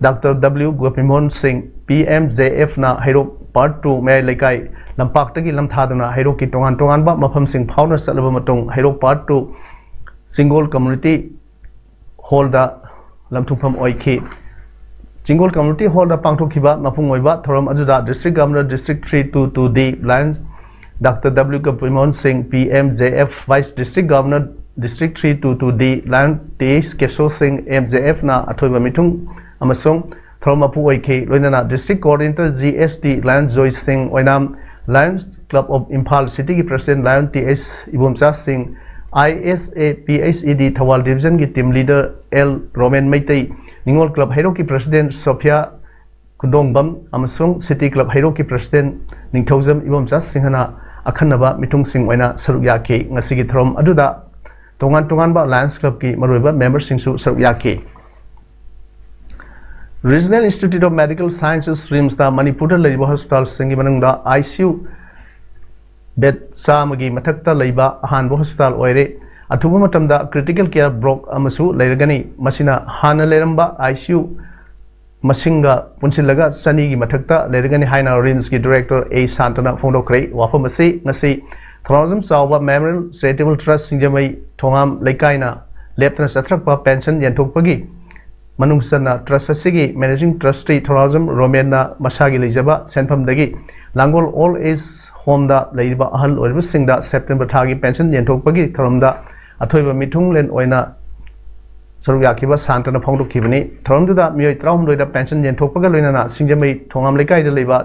doctor W Gopimohan Singh, P M J ꯑꯦꯐꯅ ꯍꯩꯔꯣꯛ ꯄꯥꯔꯠ ꯇꯨ ꯃꯌꯥꯏ ꯂꯩꯀꯥꯏ ꯂꯝꯄꯥꯛꯇꯒꯤ ꯂꯝꯊꯥꯗꯨꯅ ꯍꯩꯔꯣꯛꯀꯤ ꯇꯣꯉꯥꯟ ꯇꯣꯉꯥꯟꯕ ꯃꯐꯝꯁꯤꯡ ꯐꯥꯎꯅ ꯆꯠꯂꯕ ꯃꯇꯨꯡ, ꯍꯩꯔꯣꯛ ꯄꯥꯔꯠ ꯇꯨ ꯆꯤꯡꯒꯣꯜ ꯀꯝꯃ꯭ꯌꯨꯅꯤꯇꯤ ꯍꯣꯜꯗ ꯂꯝꯊꯨꯡꯐꯝ ꯑꯣꯏꯈꯤ꯫ ꯆꯤꯡꯒꯣꯜ ꯀꯝꯃ꯭ꯌꯨꯅꯤꯇꯤ ꯍꯣꯜꯗ ꯄꯥꯡꯊꯣꯛꯈꯤꯕ ꯃꯄꯨꯡ ꯑꯣꯏꯕ ꯊꯧꯔꯝ ꯑꯗꯨꯗ District Governor, District three two two D, Lion doctor W Gopimohan Singh, P M J F, Vice District Governor, District three two two D, Lion T H Kesho Singh, M J ꯑꯦꯐꯅ ꯑꯊꯣꯏꯕ ꯃꯤꯊꯨꯡ ꯑꯃꯁꯨꯡ ꯊꯧꯔꯝ ꯃꯄꯨ ꯑꯣꯏꯈꯤ꯫ ꯂꯣꯏꯅꯅ District Coordinator, G S T, Lion Joy Singh ꯑꯣꯏꯅꯥꯝ, Lions Club of Imphal Cityꯒꯤ President Lion T H Ibomcha Singh, I S A P H E D Thoubal Divisionꯒꯤ Team Leader L Romen Meitei, ꯅꯤꯉꯣꯜ Club ꯍꯩꯔꯣꯛꯀꯤ President ꯁꯣꯐꯤꯌꯥ ꯈꯨꯗꯣꯡꯕꯝ ꯑꯃꯁꯨꯡ City Club ꯍꯩꯔꯣꯛꯀꯤ President ꯅꯤꯡꯊꯧꯖꯝ ꯏꯕꯣꯝꯆꯥ ꯁꯤꯡꯍꯅ ꯑꯈꯟꯅꯕ ꯃꯤꯊꯨꯡꯁꯤꯡ ꯑꯣꯏꯅ ꯁꯔꯨꯛ ꯌꯥꯈꯤ꯫ ꯉꯁꯤꯒꯤ ꯊꯧꯔꯝ ꯑꯗꯨꯗ ꯇꯣꯉꯥꯟ ꯇꯣꯉꯥꯟꯕ Lions Clubꯀꯤ ꯃꯔꯨꯑꯣꯏꯕ memberꯁꯤꯡꯁꯨ ꯁꯔꯨꯛ ꯌꯥꯈꯤ꯫ Regional Institute of Medical Sciences, RIMSꯇ ꯃꯅꯤꯄꯨꯔꯗ ꯂꯩꯔꯤꯕ ꯍꯣꯁꯄꯤꯇꯥꯜꯁꯤꯡꯒꯤ ꯃꯅꯨꯡꯗ ꯑꯥꯏ ꯁꯤ ꯌꯨ bed ꯆꯥꯝꯃꯒꯤ ꯃꯊꯛꯇ ꯂꯩꯕ ꯑꯍꯥꯟꯕ ꯍꯣꯁꯄꯤꯇꯥꯜ ꯑꯣꯏꯔꯦ꯫ ꯑꯊꯨꯕ ꯃꯇꯝꯗ critical care block ꯑꯃꯁꯨ ꯂꯩꯔꯒꯅꯤ꯫ ꯃꯁꯤꯅ ꯍꯥꯟꯅ ꯂꯩꯔꯝꯕ ꯑꯥꯏ ꯁꯤ ꯌꯨ ꯃꯁꯤꯡꯒ ꯄꯨꯟꯁꯤꯜꯂꯒ ꯆꯅꯤꯒꯤ ꯃꯊꯛꯇ ꯂꯩꯔꯒꯅꯤ ꯍꯥꯏꯅ RIMSꯀꯤ Director ꯑꯦ ꯁꯥꯟꯇꯅ ꯐꯣꯡꯗꯣꯛꯈ꯭ꯔꯦ꯫ ꯋꯥꯐꯝ ꯑꯁꯤ ꯉꯁꯤ ꯊꯧꯅꯥꯎꯖꯝ ꯆꯥꯎꯕ Memorial Charitable Trust ꯁꯤꯡꯖꯃꯩ ꯊꯣꯉꯥꯝ ꯂꯩꯀꯥꯏꯅ ꯂꯦꯞꯇꯅ ꯆꯠꯊꯔꯛꯄ pension ꯌꯦꯟꯊꯣꯛꯄꯒꯤ ꯃꯅꯨꯡ ꯆꯟꯅ trust ꯑꯁꯤꯒꯤ Managing Trustee ꯊꯧꯅꯥꯎꯖꯝ ꯔꯣꯃꯦꯟꯅ ꯃꯁꯥꯒꯤ ꯂꯩꯖꯕ ꯁꯦꯟꯐꯝꯗꯒꯤ ꯂꯥꯡꯒꯣꯜ Old Age Homeꯗ ꯂꯩꯔꯤꯕ ꯑꯍꯜ ꯑꯣꯏꯔꯕꯁꯤꯡꯗ September ꯊꯥꯒꯤ pension ꯌꯦꯟꯊꯣꯛꯄꯒꯤ ꯊꯧꯔꯝꯗ ꯑꯊꯣꯏꯕ ꯃꯤꯊꯨꯡꯂꯦꯟ ꯑꯣꯏꯅ ꯁꯔꯨꯛ ꯌꯥꯈꯤꯕ ꯁꯥꯟꯇꯅ ꯐꯣꯡꯗꯣꯛꯈꯤꯕꯅꯤ꯫ ꯊꯧꯔꯝꯗꯨꯗ ꯃꯤꯑꯣꯏ ꯇꯔꯥꯍꯨꯝꯗꯣꯏꯗ pension ꯌꯦꯟꯊꯣꯛꯄꯒ ꯂꯣꯏꯅꯅ ꯁꯤꯡꯖꯃꯩ ꯊꯣꯉꯥꯝ ꯂꯩꯀꯥꯏꯗ ꯂꯩꯕ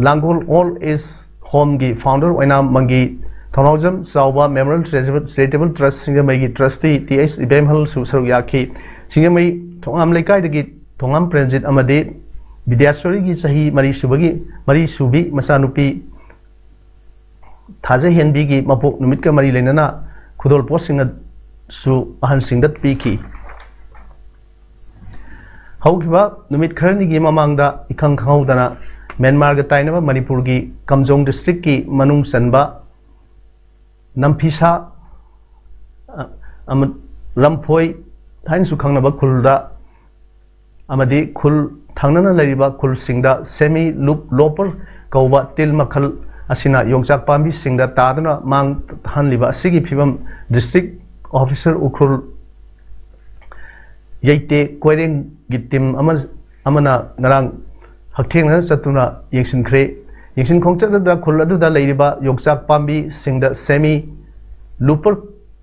ꯂꯥꯡꯒꯣꯜ Old Age Homeꯒꯤ founder ꯑꯣꯏꯅꯥꯝ ꯃꯪꯒꯤ, ꯊꯧꯅꯥꯎꯖꯝ ꯆꯥꯎꯕ Memorial Charitable Trust ꯁꯤꯡꯖꯃꯩꯒꯤ Trustee ꯇꯤ ꯑꯩꯆ ꯏꯕꯦꯝꯍꯜꯁꯨ ꯁꯔꯨꯛ ꯌꯥꯈꯤ꯫ ꯁꯤꯡꯖꯃꯩ ꯊꯣꯉꯥꯝ ꯂꯩꯀꯥꯏꯗꯒꯤ ꯊꯣꯉꯥꯝ ꯄ꯭ꯔꯦꯝꯖꯤꯠ ꯑꯃꯗꯤ ꯕꯤꯗ꯭ꯌꯥꯁꯣꯔꯤꯒꯤ ꯆꯍꯤ ꯃꯔꯤ ꯁꯨꯕꯒꯤ, ꯃꯔꯤ ꯁꯨꯕꯤ ꯃꯆꯥꯅꯨꯄꯤ ꯊꯥꯖꯍꯦꯟꯕꯤꯒꯤ ꯃꯄꯣꯛ ꯅꯨꯃꯤꯠꯀ ꯃꯔꯤ ꯂꯩꯅꯅ ꯈꯨꯗꯣꯜ ꯄꯣꯠꯁꯤꯡꯁꯨ ꯑꯍꯟꯁꯤꯡꯗ ꯄꯤꯈꯤ꯫ ꯍꯧꯈꯤꯕ ꯅꯨꯃꯤꯠ ꯈꯔꯅꯤꯒꯤ ꯃꯃꯥꯡꯗ ꯏꯈꯪ ꯈꯪꯍꯧꯗꯅ ꯃ꯭ꯌꯥꯟꯃꯥꯔꯒ ꯇꯥꯏꯅꯕ ꯃꯅꯤꯄꯨꯔꯒꯤ ꯀꯥꯝꯖꯣꯡ districtꯀꯤ ꯃꯅꯨꯡ ꯆꯟꯕ ꯅꯝꯐꯤꯁꯥ, ꯑ, ꯑꯃ-, ꯂꯝꯐꯣꯏ ꯍꯥꯏꯅꯁꯨ ꯈꯪꯅꯕ ꯈꯨꯜꯗ ꯑꯃꯗꯤ ꯈꯨꯜ ꯊꯪꯅꯅ ꯂꯩꯔꯤꯕ ꯈꯨꯜꯁꯤꯡꯗ semi loop lopper ꯀꯧꯕ ꯇꯤꯜ ꯃꯈꯜ ꯑꯁꯤꯅ ꯌꯣꯡꯆꯥꯛ ꯄꯥꯝꯕꯤꯁꯤꯡꯗ ꯇꯥꯗꯨꯅ ꯃꯥꯡ ꯊꯍꯟꯂꯤꯕ ꯑꯁꯤꯒꯤ ꯐꯤꯕꯝ district officer ꯎꯈ꯭ꯔꯨꯜ ꯌꯩꯇꯦ ꯀꯣꯏꯔꯦꯡꯒꯤ team ꯑꯃ ꯑꯃꯅ ꯉꯔꯥꯡ ꯍꯛꯊꯦꯡꯅꯅ ꯆꯠꯇꯨꯅ ꯌꯦꯡꯁꯤꯟꯈ꯭ꯔꯦ꯫ ꯌꯦꯡꯁꯤꯟ ꯈꯣꯡꯆꯠ ꯑꯗꯨꯗ ꯈꯨꯜ ꯑꯗꯨꯗ ꯂꯩꯔꯤꯕ ꯌꯣꯡꯆꯥꯛ ꯄꯥꯝꯕꯤꯁꯤꯡꯗ semi looper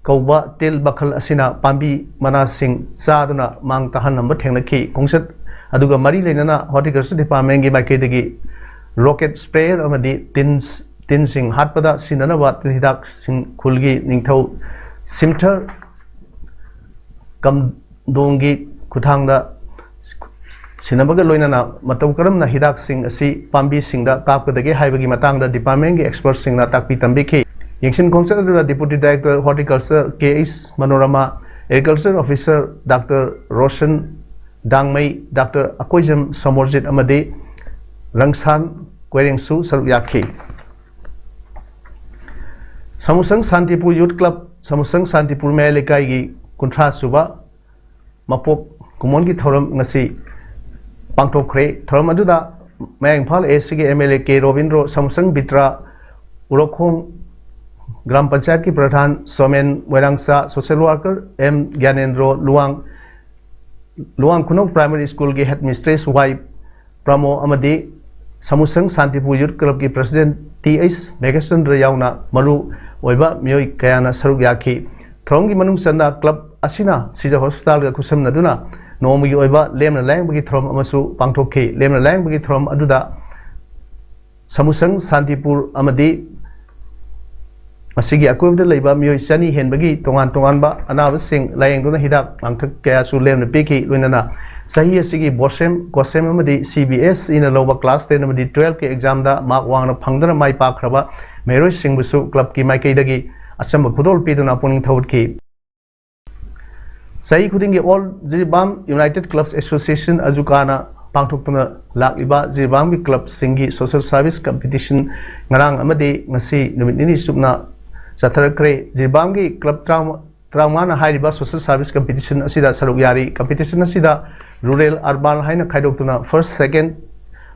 ꯀꯧꯕ ꯇꯤꯜ ꯃꯈꯜ ꯑꯁꯤꯅ ꯄꯥꯝꯕꯤ ꯃꯅꯥꯁꯤꯡ ꯆꯥꯗꯨꯅ ꯃꯥꯡ ꯇꯥꯍꯟꯂꯝꯕ ꯊꯦꯡꯅꯈꯤ꯫ ꯈꯣꯡꯆꯠ ꯑꯗꯨꯒ ꯃꯔꯤ ꯂꯩꯅꯅ Horticulture Department ꯀꯤ ꯃꯥꯏꯀꯩꯗꯒꯤ rocket sprayer ꯑꯃꯗꯤ ꯇꯤꯟ ꯇꯤꯟꯁꯤꯡ ꯍꯥꯠꯄꯗ ꯁꯤꯖꯤꯟꯅꯅꯕ ꯇꯤꯜ ꯍꯤꯗꯥꯛꯁꯤꯡ ꯈꯨꯜꯒꯤ ꯅꯤꯡꯊꯧ ꯁꯤꯝꯊꯔ ꯀꯝꯗꯣꯡꯒꯤ ꯈꯨꯠꯊꯥꯡꯗ ꯁꯤꯟꯅꯕꯒ ꯂꯣꯏꯅꯅ ꯃꯇꯧ ꯀꯔꯝꯅ ꯍꯤꯗꯥꯛꯁꯤꯡ ꯑꯁꯤ ꯄꯥꯝꯕꯤꯁꯤꯡꯗ ꯀꯥꯞꯀꯗꯒꯦ ꯍꯥꯏꯕꯒꯤ ꯃꯇꯥꯡꯗ department ꯀꯤ expert ꯁꯤꯡꯅ ꯇꯥꯛꯄꯤ ꯇꯝꯕꯤꯈꯤ꯫ ꯌꯦꯡꯁꯤꯟ ꯈꯣꯡꯆꯠ ꯑꯗꯨꯗ Deputy Director Horticulture K H Manorama, Agriculture Officer doctor Roshan Dangmei, doctor Akoijam Somorjit ꯑꯃꯗꯤ ꯔꯪꯁꯥꯟ ꯀꯣꯏꯔꯦꯡꯁꯨ ꯁꯔꯨꯛ ꯌꯥꯈꯤ꯫ ꯁꯃꯨꯁꯪ ꯁꯥꯟꯇꯤꯄꯨꯔ Youth Club, ꯁꯃꯨꯁꯪ ꯁꯥꯟꯇꯤꯄꯨꯔ ꯃꯌꯥꯏ ꯂꯩꯀꯥꯏꯒꯤ ꯀꯨꯟꯊ꯭ꯔꯥ ꯁꯨꯕ ꯃꯄꯣꯛ ꯀꯨꯝꯑꯣꯟꯒꯤ ꯊꯧꯔꯝ ꯉꯁꯤ ꯄꯥꯡꯊꯣꯛꯈ꯭ꯔꯦ꯫ ꯊꯧꯔꯝ ꯑꯗꯨꯗ ꯃꯌꯥꯡ ꯏꯝꯐꯥꯜ A C ꯒꯤ M L A K Robindro, Samusang Bitra, Urokhong gram ꯄꯟꯆꯥꯌꯠꯀꯤ pradhan Somen Moirangcha, social worker M Gyanendro Luwang, Luwang ꯈꯨꯅꯧ primary school ꯒꯤ headmistress ꯋꯥꯏ ꯄ꯭ꯔꯃꯣ ꯑꯃꯗꯤ ꯁꯃꯨꯁꯪ ꯁꯥꯟꯇꯤꯄꯨꯔ Youth Club ꯀꯤ president ꯇꯤ ꯑꯩꯆ ꯃꯦꯘꯆꯟꯗ꯭ꯔ ꯌꯥꯎꯅ ꯃꯔꯨ ꯑꯣꯏꯕ ꯃꯤꯑꯣꯏ ꯀꯌꯥꯅ ꯁꯔꯨꯛ ꯌꯥꯈꯤ꯫ ꯊꯧꯔꯝꯒꯤ ꯃꯅꯨꯡ ꯆꯟꯅ club ꯑꯁꯤꯅ ꯁꯤꯖ hospital ꯒ ꯈꯨꯠꯁꯝꯅꯗꯨꯅ ꯅꯣꯡꯃꯒꯤ ꯑꯣꯏꯕ ꯂꯦꯝꯅ ꯂꯥꯏꯌꯦꯡꯕꯒꯤ ꯊꯧꯔꯝ ꯑꯃꯁꯨ ꯄꯥꯡꯊꯣꯛꯈꯤ꯫ ꯂꯦꯝꯅ ꯂꯥꯏꯌꯦꯡꯕꯒꯤ ꯊꯧꯔꯝ ꯑꯗꯨꯗ ꯁꯃꯨꯁꯪ ꯁꯥꯟꯇꯤꯄꯨꯔ ꯑꯃꯗꯤ ꯃꯁꯤꯒꯤ ꯑꯀꯣꯏꯕꯗ ꯂꯩꯕ ꯃꯤꯑꯣꯏ ꯆꯅꯤ ꯍꯦꯟꯕꯒꯤ ꯇꯣꯉꯥꯟ ꯇꯣꯉꯥꯟꯕ ꯑꯅꯥꯕꯁꯤꯡ ꯂꯥꯌꯦꯡꯗꯨꯅ ꯍꯤꯗꯥꯛ ꯂꯥꯡꯊꯛ ꯀꯌꯥꯁꯨ ꯂꯦꯝꯅ ꯄꯤꯈꯤ꯫ ꯂꯣꯏꯅꯅ ꯆꯍꯤ ꯑꯁꯤꯒꯤ ꯕꯣꯁꯦꯝ, ꯀꯣꯁꯦꯝ ꯑꯃꯗꯤ C B S E ꯅ ꯂꯧꯕ class ten ꯑꯃꯗꯤ twelve ꯀꯤ exam ꯗ mark ꯋꯥꯡꯅ ꯐꯪꯗꯨꯅ ꯃꯥꯏ ꯄꯥꯛꯈ꯭ꯔꯕ ꯃꯍꯩꯔꯣꯏꯁꯤꯡꯕꯨꯁꯨ club ꯀꯤ ꯃꯥꯏꯀꯩꯗꯒꯤ ꯑꯆꯝꯕ ꯈꯨꯗꯣꯜ ꯄꯤꯗꯨꯅ ꯄꯨꯛꯅꯤꯡ ꯊꯧꯒꯠꯈꯤ꯫ ꯆꯍꯤ ꯈꯨꯗꯤꯡꯒꯤ All Jiribam United Clubs Association, ꯑꯖꯨꯀꯥꯅ ꯄꯥꯡꯊꯣꯛꯇꯨꯅ ꯂꯥꯛꯂꯤꯕ ꯖꯤꯔꯤꯕꯥꯝꯒꯤ club ꯁꯤꯡꯒꯤ social service competition ꯉꯔꯥꯡ ꯑꯃꯗꯤ ꯉꯁꯤ ꯅꯨꯃꯤꯠ ꯅꯤꯅꯤ ꯆꯨꯞꯅ ꯆꯠꯊꯔꯛꯈ꯭ꯔꯦ꯫ ꯖꯤꯔꯤꯕꯥꯝꯒꯤ club ꯇꯔꯥꯃꯉꯥ, ꯇꯔꯥꯃꯉꯥꯅ ꯍꯥꯏꯔꯤꯕ social service competition ꯑꯁꯤꯗ ꯁꯔꯨꯛ ꯌꯥꯔꯤ꯫ Competition ꯑꯁꯤꯗ ꯔꯨꯔꯦꯜ ꯑꯔꯕꯥꯟ ꯍꯥꯏꯅ ꯈꯥꯏꯗꯣꯛꯇꯨꯅ ꯐꯥꯔꯁ, ꯁꯦꯀꯦꯟ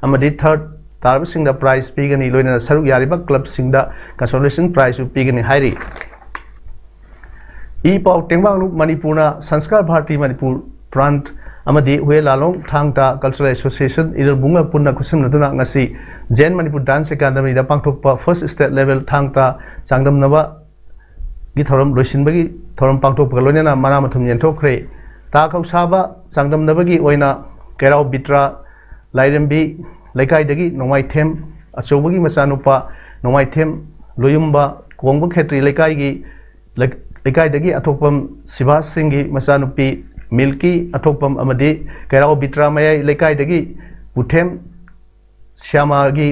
ꯑꯃꯗꯤ ꯊꯥꯔꯠ ꯇꯥꯔꯕꯁꯤꯡꯗ ꯄ꯭ꯔꯥꯏꯖ ꯄꯤꯒꯅꯤ꯫ ꯂꯣꯏꯅꯅ ꯁꯔꯨꯛ ꯌꯥꯔꯤꯕ ꯀ꯭ꯂꯕꯁꯤꯡꯗ ꯀꯟꯁꯣꯂꯦꯁꯟ ꯄ꯭ꯔꯥꯏꯖꯁꯨ ꯄꯤꯒꯅꯤ ꯍꯥꯏꯔꯤ꯫ ꯏ ꯄꯥꯎ ꯇꯦꯡꯕꯥꯡꯂꯨꯞ ꯃꯅꯤꯄꯨꯔꯅ ꯁꯪꯁꯀꯥꯔ ꯚꯥꯔꯇꯤ ꯃꯅꯤꯄꯨꯔ ꯄ꯭ꯔꯥꯟꯠ ꯑꯃꯗꯤ ꯍꯨꯌꯦ ꯂꯥꯂꯣꯡ ꯊꯥꯡ ꯇꯥ ꯀꯜꯆꯔꯦꯜ ꯑꯦꯁꯣꯁꯤꯌꯦꯁꯟ ꯏꯔꯜꯕꯨꯡꯒ ꯄꯨꯟꯅ ꯈꯨꯠꯁꯝꯅꯗꯨꯅ ꯉꯁꯤ ꯖꯦꯟ ꯃꯅꯤꯄꯨꯔ ꯗꯥꯟꯁ ꯑꯦꯀꯥꯗꯃꯤꯗ ꯄꯥꯡꯊꯣꯛꯄ ꯐꯥꯔꯁ ꯁ꯭ꯇꯦꯠ ꯂꯦꯚꯦꯜ ꯊꯥꯡ ꯇꯥ ꯆꯥꯡꯗꯝꯅꯕꯒꯤ ꯊꯧꯔꯝ ꯂꯣꯏꯁꯤꯟꯕꯒꯤ ꯊꯧꯔꯝ ꯄꯥꯡꯊꯣꯛꯄꯒ ꯂꯣꯏꯅꯅ ꯃꯅꯥ ꯃꯊꯨꯝ ꯌꯦꯟꯊꯣꯛꯈ꯭ꯔꯦ꯫ ꯇꯥ ꯈꯧꯁꯥꯕ ꯆꯥꯡꯗꯝꯅꯕꯒꯤ ꯑꯣꯏꯅ ꯀꯩꯔꯥꯎ ꯕꯤꯇ꯭ꯔꯥ ꯂꯥꯏꯔꯦꯝꯕꯤ ꯂꯩꯀꯥꯏꯗꯒꯤ ꯅꯣꯡꯃꯥꯏꯊꯦꯝ ꯑꯆꯧꯕꯒꯤ ꯃꯆꯥꯅꯨꯄꯥ ꯅꯣꯡꯃꯥꯏꯊꯦꯝ ꯂꯣꯌꯨꯝꯕ ꯀꯣꯡꯕ ꯈꯦꯇ꯭ꯔꯤ ꯂꯩꯀꯥꯏꯒꯤ ꯂꯩ-, ꯂꯩꯀꯥꯏꯗꯒꯤ ꯑꯊꯣꯛꯄꯝ ꯁꯤꯕꯥꯁ ꯁꯤꯡꯒꯤ ꯃꯆꯥꯅꯨꯄꯤ ꯃꯤꯜꯀꯤ ꯑꯊꯣꯛꯄꯝ ꯑꯃꯗꯤ ꯀꯩꯔꯥꯎ ꯕꯤꯇ꯭ꯔꯥ ꯃꯌꯥꯏ ꯂꯩꯀꯥꯏꯗꯒꯤ ꯄꯨꯊꯦꯝ ꯁ꯭ꯌꯥꯃꯥꯒꯤ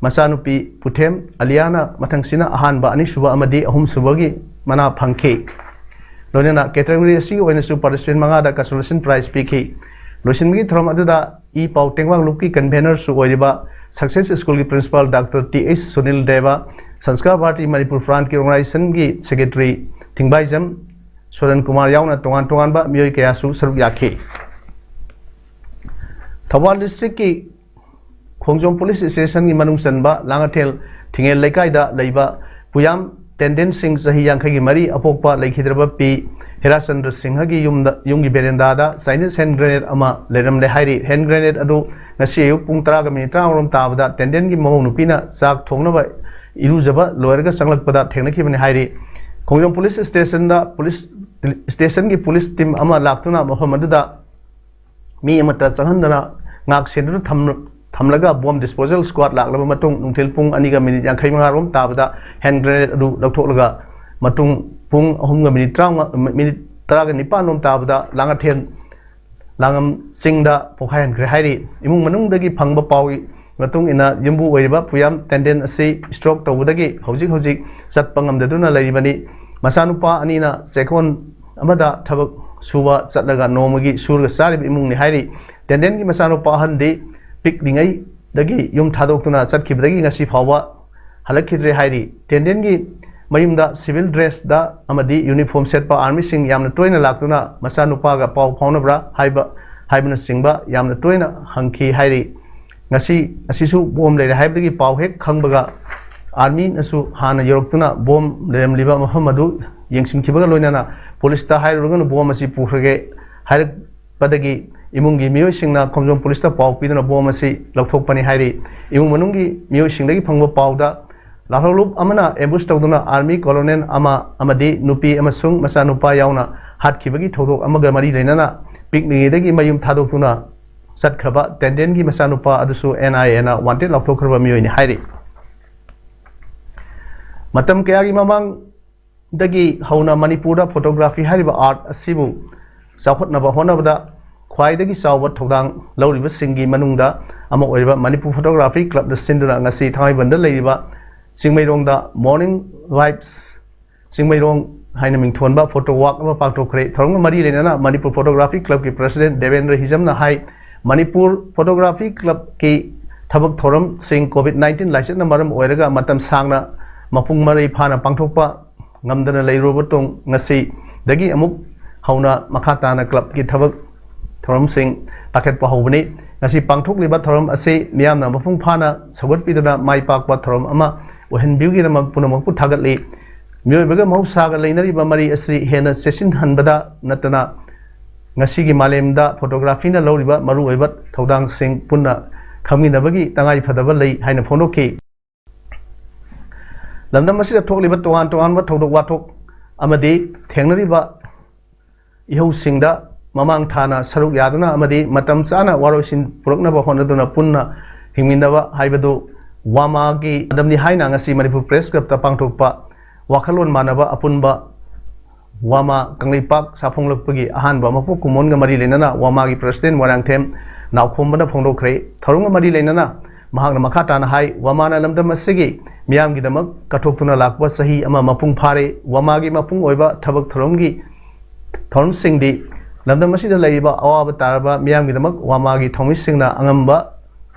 ꯃꯆꯥꯅꯨꯄꯤ ꯄꯨꯊꯦꯝ ꯑꯂꯤꯌꯥꯅ ꯃꯊꯪꯁꯤꯅ ꯑꯍꯥꯟꯕ, ꯑꯅꯤꯁꯨꯕ ꯑꯃꯗꯤ ꯑꯍꯨꯝꯁꯨꯕꯒꯤ ꯃꯅꯥ ꯐꯪꯈꯤ꯫ ꯂꯣꯏꯅꯅ ꯀꯦꯇꯦꯒꯣꯔꯤ ꯑꯁꯤꯒꯤ ꯑꯣꯏꯅꯁꯨ ꯄꯥꯔꯇꯤꯁꯤꯄꯦꯟ ꯃꯉꯥꯗ ꯀꯟꯁꯣꯂꯦꯁꯟ ꯄ꯭ꯔꯥꯏꯖ ꯄꯤꯈꯤ꯫ ꯂꯣꯏꯁꯤꯟꯕꯒꯤ ꯊꯧꯔꯝ ꯑꯗꯨꯗ ꯏ ꯄꯥꯎ ꯇꯦꯡꯕꯥꯡꯂꯨꯞꯀꯤ ꯀꯟꯚꯦꯅꯔꯁꯨ ꯑꯣꯏꯔꯤꯕ ꯁꯛꯁꯦꯁ ꯁ꯭ꯀꯨꯜꯒꯤ principal doctor T H Sunil Dev, Sanskar Bharati Manipur ꯄ꯭ꯔꯥꯟꯠꯀꯤ ꯑꯣꯔꯒꯅꯥꯏꯖꯦꯁꯟꯒꯤ ꯁꯦꯀ꯭ꯔꯦꯇꯔꯤ ꯊꯤꯡꯕꯥꯏꯖꯝ ꯁꯣꯔꯟ ꯀꯨꯃꯥꯔ ꯌꯥꯎꯅ ꯇꯣꯉꯥꯟ ꯇꯣꯉꯥꯟꯕ ꯃꯤꯑꯣꯏ ꯀꯌꯥꯁꯨ ꯁꯔꯨꯛ ꯌꯥꯈꯤ꯫ ꯊꯧꯕꯥꯜ ꯗꯤꯁꯇ꯭ꯔꯤꯛꯀꯤ ꯈꯣꯡꯖꯣꯝ ꯄꯨꯂꯤꯁ ꯁ꯭ꯇꯦꯁꯟꯒꯤ ꯃꯅꯨꯡ ꯆꯟꯕ ꯂꯥꯡꯉꯊꯦꯜ ꯊꯤꯡꯉꯦꯜ ꯂꯩꯀꯥꯏꯗ ꯂꯩꯕ ꯄꯨꯌꯥꯝ ꯇꯦꯟꯗꯦꯟ ꯁꯤꯡ, ꯆꯍꯤ ꯌꯥꯡꯈꯩꯒꯤ ꯃꯔꯤ, ꯑꯄꯣꯛꯄ ꯂꯩꯈꯤꯗ꯭ꯔꯕ ꯄꯤ ꯍꯦꯔꯥꯆꯟꯗ꯭ꯔ ꯁꯤꯡꯍꯒꯤ ꯌꯨꯝꯗ, ꯌꯨꯝꯒꯤ ꯕꯦꯔꯦꯟꯗꯥꯗ ꯆꯥꯏꯅꯤꯁ ꯍꯦꯟ ꯒ꯭ꯔꯦꯅꯦꯗ ꯑꯃ ꯂꯩꯔꯝꯂꯦ ꯍꯥꯏꯔꯤ꯫ ꯍꯦꯟ ꯒ꯭ꯔꯦꯅꯦꯗ ꯑꯗꯨ ꯉꯁꯤ ꯑꯌꯨꯛ ꯄꯨꯡ ꯇꯔꯥꯒ ꯃꯤꯅꯤꯠ ꯇꯔꯥꯃꯉꯥꯔꯣꯝ ꯇꯥꯕꯗ ꯇꯦꯟꯗꯦꯟꯒꯤ ꯃꯃꯧ ꯅꯨꯄꯤꯅ ꯆꯥꯛ ꯊꯣꯡꯅꯕ ꯏꯔꯨꯖꯕ ꯂꯣꯏꯔꯒ ꯆꯪꯂꯛꯄꯗ ꯊꯦꯡꯅꯈꯤꯕꯅꯤ ꯍꯥꯏꯔꯤ꯫ ꯈꯣꯡꯖꯣꯝ ꯄꯨꯂꯤꯁ ꯁ꯭ꯇꯦꯁꯟꯗ ꯄꯨꯂꯤꯁ, ꯁ꯭ꯇꯦꯁꯟꯒꯤ ꯄꯨꯂꯤꯁ ꯇꯤꯝ ꯑꯃ ꯂꯥꯛꯇꯨꯅ ꯃꯐꯝ ꯑꯗꯨꯗ ꯃꯤ ꯑꯃꯠꯇ ꯆꯪꯍꯟꯗꯅ ꯉꯥꯛ ꯁꯦꯟꯗꯨꯅ ꯊꯝ-, ꯊꯝꯂꯒ ꯕꯣꯝ ꯗꯤꯁꯄꯣꯖꯦꯜ ꯁ꯭ꯀ꯭ꯋꯥꯗ ꯂꯥꯛꯂꯕ ꯃꯇꯨꯡ ꯅꯨꯡꯊꯤꯜ ꯄꯨꯡ ꯑꯅꯤꯒ ꯃꯤꯅꯤꯠ ꯌꯥꯡꯈꯩ ꯃꯉꯥꯔꯣꯝ ꯇꯥꯕꯗ ꯍꯦꯟ ꯒ꯭ꯔꯦꯅꯦꯗ ꯑꯗꯨ ꯂꯧꯊꯣꯛꯂꯒ ꯃꯇꯨꯡ ꯄꯨꯡ ꯑꯍꯨꯝꯒ ꯃꯤꯅꯤꯠ ꯇꯔꯥꯃꯉꯥ, ꯃꯤꯅꯤꯠ ꯇꯔꯥꯒ ꯅꯤꯄꯥꯟꯔꯣꯝ ꯇꯥꯕꯗ ꯂꯥꯡꯉꯊꯦꯜ ꯂꯥꯡꯉꯝ ꯆꯤꯡꯗ ꯄꯣꯈꯥꯏꯍꯟꯈ꯭ꯔꯦ ꯍꯥꯏꯔꯤ꯫ ꯏꯃꯨꯡ ꯃꯅꯨꯡꯗꯒꯤ ꯐꯪꯕ ꯄꯥꯎꯒꯤ ꯃꯇꯨꯡ ꯏꯟꯅ ꯌꯨꯝꯕꯨ ꯑꯣꯏꯔꯤꯕ ꯄꯨꯌꯥꯝ ꯇꯦꯟꯗꯦꯟ ꯑꯁꯤ ꯁ꯭ꯇ꯭ꯔꯣꯛ ꯇꯧꯕꯗꯒꯤ ꯍꯧꯖꯤꯛ ꯍꯧꯖꯤꯛ ꯆꯠꯄ ꯉꯝꯗꯗꯨꯅ ꯂꯩꯔꯤꯕꯅꯤ꯫ ꯃꯆꯥꯅꯨꯄꯥ ꯑꯅꯤꯅ ꯆꯦꯛꯀꯣꯟ ꯑꯃꯗ ꯊꯕꯛ ꯁꯨꯕ ꯆꯠꯂꯒ ꯅꯣꯡꯃꯒꯤ ꯁꯨꯔꯒ ꯆꯥꯔꯤꯕ ꯏꯃꯨꯡꯅꯤ ꯍꯥꯏꯔꯤ꯫ ꯇꯦꯟꯗꯦꯟꯒꯤ ꯃꯆꯥꯅꯨꯄꯥ ꯑꯍꯟꯗꯤ ꯄꯤꯛꯂꯤꯉꯩꯗꯒꯤ ꯌꯨꯝ ꯊꯥꯗꯣꯛꯇꯨꯅ ꯆꯠꯈꯤꯕꯗꯒꯤ ꯉꯁꯤ ꯐꯥꯎꯕ ꯍꯜꯂꯛꯈꯤꯗ꯭ꯔꯦ ꯍꯥꯏꯔꯤ꯫ ꯇꯦꯟꯗꯦꯟꯒꯤ ꯃꯌꯨꯝꯗ ꯁꯤꯚꯤꯜ ꯗ꯭ꯔꯦꯁꯇ ꯑꯃꯗꯤ ꯌꯨꯅꯤꯐꯣꯔꯝ ꯁꯦꯠꯄ ꯑꯥꯔꯃꯤꯁꯤꯡ ꯌꯥꯝꯅ ꯇꯣꯏꯅ ꯂꯥꯛꯇꯨꯅ ꯃꯆꯥꯅꯨꯄꯥꯒ ꯄꯥꯎ ꯐꯥꯎꯅꯕ꯭ꯔꯥ ꯍꯥꯏꯕ ꯍꯥꯏꯕꯅꯆꯤꯡꯕ ꯌꯥꯝꯅ ꯇꯣꯏꯅ ꯍꯪꯈꯤ ꯍꯥꯏꯔꯤ꯫ ꯉꯁꯤ ꯑꯁꯤꯁꯨ ꯕꯣꯝ ꯂꯩꯔꯦ ꯍꯥꯏꯕꯗꯒꯤ ꯄꯥꯎ ꯍꯦꯛ ꯈꯪꯕꯒ ꯑꯥꯔꯃꯤꯅꯁꯨ ꯍꯥꯟꯅ ꯌꯧꯔꯛꯇꯨꯅ ꯕꯣꯝ ꯂꯩꯔꯝꯂꯤꯕ ꯃꯐꯝ ꯑꯗꯨ ꯌꯦꯡꯁꯤꯟꯈꯤꯕꯒ ꯂꯣꯏꯅꯅ ꯄꯨꯂꯤꯁꯇ ꯍꯥꯏꯔꯨꯔꯒꯅꯨ, ꯕꯣꯝ ꯑꯁꯤ ꯄꯨꯈ꯭ꯔꯒꯦ ꯍꯥꯏꯔꯛꯄꯗꯒꯤ ꯏꯃꯨꯡꯒꯤ ꯃꯤꯑꯣꯏꯁꯤꯡꯅ ꯈꯣꯡꯖꯣꯝ ꯄꯨꯂꯤꯁꯇ ꯄꯥꯎ ꯄꯤꯗꯨꯅ ꯕꯣꯝ ꯑꯁꯤ ꯂꯧꯊꯣꯛꯄꯅꯤ ꯍꯥꯏꯔꯤ꯫ ꯏꯃꯨꯡ ꯃꯅꯨꯡꯒꯤ ꯃꯤꯑꯣꯏꯁꯤꯡꯗꯒꯤ ꯐꯪꯕ ꯄꯥꯎꯗ ꯂꯥꯜꯍꯧꯂꯨꯞ ꯑꯃꯅ ꯑꯦꯝꯕꯨꯁ ꯇꯧꯗꯨꯅ ꯑꯥꯔꯃꯤ ꯀꯣꯂꯣꯅꯦꯜ ꯑꯃ ꯑꯃꯗꯤ ꯅꯨꯄꯤ ꯑꯃꯁꯨꯡ ꯃꯆꯥꯅꯨꯄꯥ ꯌꯥꯎꯅ ꯍꯥꯠꯈꯤꯕꯒꯤ ꯊꯧꯗꯣꯛ ꯑꯃꯒ ꯃꯔꯤ ꯂꯩꯅꯅ ꯄꯤꯛꯂꯤꯉꯩꯗꯒꯤ ꯃꯌꯨꯝ ꯊꯥꯗꯣꯛꯇꯨꯅ ꯆꯠꯈ꯭ꯔꯕ ꯇꯦꯟꯗꯦꯟꯒꯤ ꯃꯆꯥꯅꯨꯄꯥ ꯑꯗꯨꯁꯨ ꯑꯦꯟ ꯑꯥꯏ ꯑꯦꯅ ꯋꯥꯟꯇꯦꯠ ꯂꯥꯎꯊꯣꯛꯈ꯭ꯔꯕ ꯃꯤꯑꯣꯏꯅꯤ ꯍꯥꯏꯔꯤ꯫ ꯃꯇꯝ ꯀꯌꯥꯒꯤ ꯃꯃꯥꯡꯗꯒꯤ ꯍꯧꯅ ꯃꯅꯤꯄꯨꯔꯗ ꯐꯣꯇꯣꯒ꯭ꯔꯥꯐꯤ ꯍꯥꯏꯔꯤꯕ ꯑꯥꯔꯠ ꯑꯁꯤꯕꯨ ꯆꯥꯎꯈꯠꯅꯕ ꯍꯣꯠꯅꯕꯗ ꯈ꯭ꯋꯥꯏꯗꯒꯤ ꯆꯥꯎꯕ ꯊꯧꯗꯥꯡ ꯂꯧꯔꯤꯕꯁꯤꯡꯒꯤ ꯃꯅꯨꯡꯗ ꯑꯃ ꯑꯣꯏꯔꯤꯕ ꯃꯅꯤꯄꯨꯔ ꯐꯣꯇꯣꯒ꯭ꯔꯥꯐꯤ ꯀ꯭ꯂꯕꯅ ꯁꯤꯟꯗꯨꯅ ꯉꯁꯤ ꯊꯥꯡꯃꯩꯕꯟꯗ ꯂꯩꯔꯤꯕ ꯆꯤꯡꯃꯩꯔꯣꯡꯗ ꯃꯣꯔꯅꯤꯡ ꯋꯥꯏꯞꯁ ꯆꯤꯡꯃꯩꯔꯣꯡ ꯍꯥꯏꯅ ꯃꯤꯡꯊꯣꯟꯕ ꯐꯣꯇꯣ ꯋꯥꯛ ꯑꯃ ꯄꯥꯡꯊꯣꯛꯈ꯭ꯔꯦ꯫ ꯊꯧꯔꯝꯒ ꯃꯔꯤ ꯂꯩꯅꯅ ꯃꯅꯤꯄꯨꯔ ꯐꯣꯇꯣꯒ꯭ꯔꯥꯐꯤ ꯀ꯭ꯂꯕꯀꯤ ꯄ꯭ꯔꯁꯤꯗꯦꯟ ꯗꯦꯕꯦꯟꯗ꯭ꯔ ꯍꯤꯖꯝꯅ ꯍꯥꯏ, ꯃꯅꯤꯄꯨꯔ ꯐꯣꯇꯣꯒ꯭ꯔꯥꯐꯤ ꯀ꯭ꯂꯕꯀꯤ ꯊꯕꯛ ꯊꯧꯔꯝꯁꯤꯡ ꯀꯣꯚꯤꯗ ꯅꯥꯏꯟꯇꯤꯟ ꯂꯥꯏꯆꯠꯅ ꯃꯔꯝ ꯑꯣꯏꯔꯒ ꯃꯇꯝ ꯁꯥꯡꯅ ꯃꯄꯨꯡ ꯃꯔꯩ ꯐꯥꯅ ꯄꯥꯡꯊꯣꯛꯄ ꯉꯝꯗꯅ ꯂꯩꯔꯨꯔꯕ ꯇꯨꯡ ꯉꯁꯤꯗꯒꯤ ꯑꯃꯨꯛ ꯍꯧꯅ ꯃꯈꯥ ꯇꯥꯅ ꯀ꯭ꯂꯕꯀꯤ ꯊꯕꯛ ꯊꯧꯔꯝꯁꯤꯡ ꯄꯥꯏꯈꯠꯄ ꯍꯧꯕꯅꯤ꯫ ꯉꯁꯤ ꯄꯥꯡꯊꯣꯛꯂꯤꯕ ꯊꯧꯔꯝ ꯑꯁꯤ ꯃꯤꯌꯥꯝꯅ ꯃꯄꯨꯡ ꯐꯥꯅ ꯁꯧꯒꯠꯄꯤꯗꯨꯅ ꯃꯥꯏ ꯄꯥꯛꯄ ꯊꯧꯔꯝ ꯑꯃ ꯑꯣꯏꯍꯟꯕꯤꯕꯒꯤꯗꯃꯛ ꯄꯨꯝꯅꯃꯛꯄꯨ ꯊꯥꯒꯠꯂꯤ꯫ ꯃꯤꯑꯣꯏꯕꯒ ꯃꯍꯧꯁꯥꯒ ꯂꯩꯅꯔꯤꯕ ꯃꯔꯤ ꯑꯁꯤ ꯍꯦꯟꯅ ꯆꯦꯠꯁꯤꯟꯍꯟꯕꯗ ꯅꯠꯇꯅ ꯉꯁꯤꯒꯤ ꯃꯥꯂꯦꯝꯗ ꯐꯣꯇꯣꯒ꯭ꯔꯥꯐꯤꯅ ꯂꯧꯔꯤꯕ ꯃꯔꯨꯑꯣꯏꯕ ꯊꯧꯗꯥꯡꯁꯤꯡ ꯄꯨꯟꯅ ꯈꯪꯃꯤꯟꯅꯕꯒꯤ ꯇꯉꯥꯏ ꯐꯗꯕ ꯂꯩ ꯍꯥꯏꯅ ꯐꯣꯡꯗꯣꯛꯈꯤ꯫ ꯂꯝꯗꯝ ꯑꯁꯤꯗ ꯊꯣꯛꯂꯤꯕ ꯇꯣꯉꯥꯟ ꯇꯣꯉꯥꯟꯕ ꯊꯧꯗꯣꯛ ꯋꯥꯊꯣꯛ ꯑꯃꯗꯤ ꯊꯦꯡꯅꯔꯤꯕ ꯏꯍꯧꯁꯤꯡꯗ ꯃꯃꯥꯡ ꯊꯥꯅ ꯁꯔꯨꯛ ꯌꯥꯗꯨꯅ ꯑꯃꯗꯤ ꯃꯇꯝ ꯆꯥꯅ ꯋꯥꯔꯣꯏꯁꯤꯟ ꯄꯨꯔꯛꯅꯕ ꯍꯣꯠꯅꯗꯨꯅ ꯄꯨꯟꯅ ꯍꯤꯡꯃꯤꯟꯅꯕ ꯍꯥꯏꯕꯗꯨ ꯋꯥꯃꯥꯒꯤ ꯄꯥꯟꯗꯝꯅꯤ ꯍꯥꯏꯅ ꯉꯁꯤ ꯃꯅꯤꯄꯨꯔ ꯄ꯭ꯔꯦꯁ ꯀ꯭ꯂꯕꯇ ꯄꯥꯡꯊꯣꯛꯄ ꯋꯥꯈꯜꯂꯣꯟ ꯃꯥꯟꯅꯕ ꯑꯄꯨꯟꯕ ꯋꯥꯃꯥ ꯀꯪꯂꯩꯄꯥꯛ ꯁꯥꯐꯣꯡꯂꯛꯄꯒꯤ ꯑꯍꯥꯟꯕ ꯃꯄꯣꯛ ꯀꯨꯝꯑꯣꯟꯒ ꯃꯔꯤ ꯂꯩꯅꯅ ꯋꯥꯃꯥꯒꯤ ꯄ꯭ꯔꯁꯤꯗꯦꯟ ꯃꯣꯏꯔꯥꯡꯊꯦꯝ ꯅꯥꯎꯈꯣꯝꯕꯅ ꯐꯣꯡꯗꯣꯛꯈ꯭ꯔꯦ꯫ ꯊꯧꯔꯝꯒ ꯃꯔꯤ ꯂꯩꯅꯅ ꯃꯍꯥꯛꯅ ꯃꯈꯥ ꯇꯥꯅ ꯍꯥꯏ, ꯋꯥꯃꯥꯅ ꯂꯝꯗꯝ ꯑꯁꯤꯒꯤ ꯃꯤꯌꯥꯝꯒꯤꯗꯃꯛ ꯀꯠꯊꯣꯛꯇꯨꯅ ꯂꯥꯛꯄ ꯆꯍꯤ ꯑꯃ ꯃꯄꯨꯡ ꯐꯥꯔꯦ꯫ ꯋꯥꯃꯥꯒꯤ ꯃꯄꯨꯡ ꯑꯣꯏꯕ ꯊꯕꯛ ꯊꯧꯔꯝꯒꯤ ꯊꯧꯔꯝꯁꯤꯡꯗꯤ ꯂꯝꯗꯝ ꯑꯁꯤꯗ ꯂꯩꯔꯤꯕ ꯑꯋꯥꯕ ꯇꯥꯔꯕ ꯃꯤꯌꯥꯝꯒꯤꯗꯃꯛ ꯋꯥꯃꯥꯒꯤ ꯊꯧꯃꯤꯁꯤꯡꯅ ꯑꯉꯝꯕ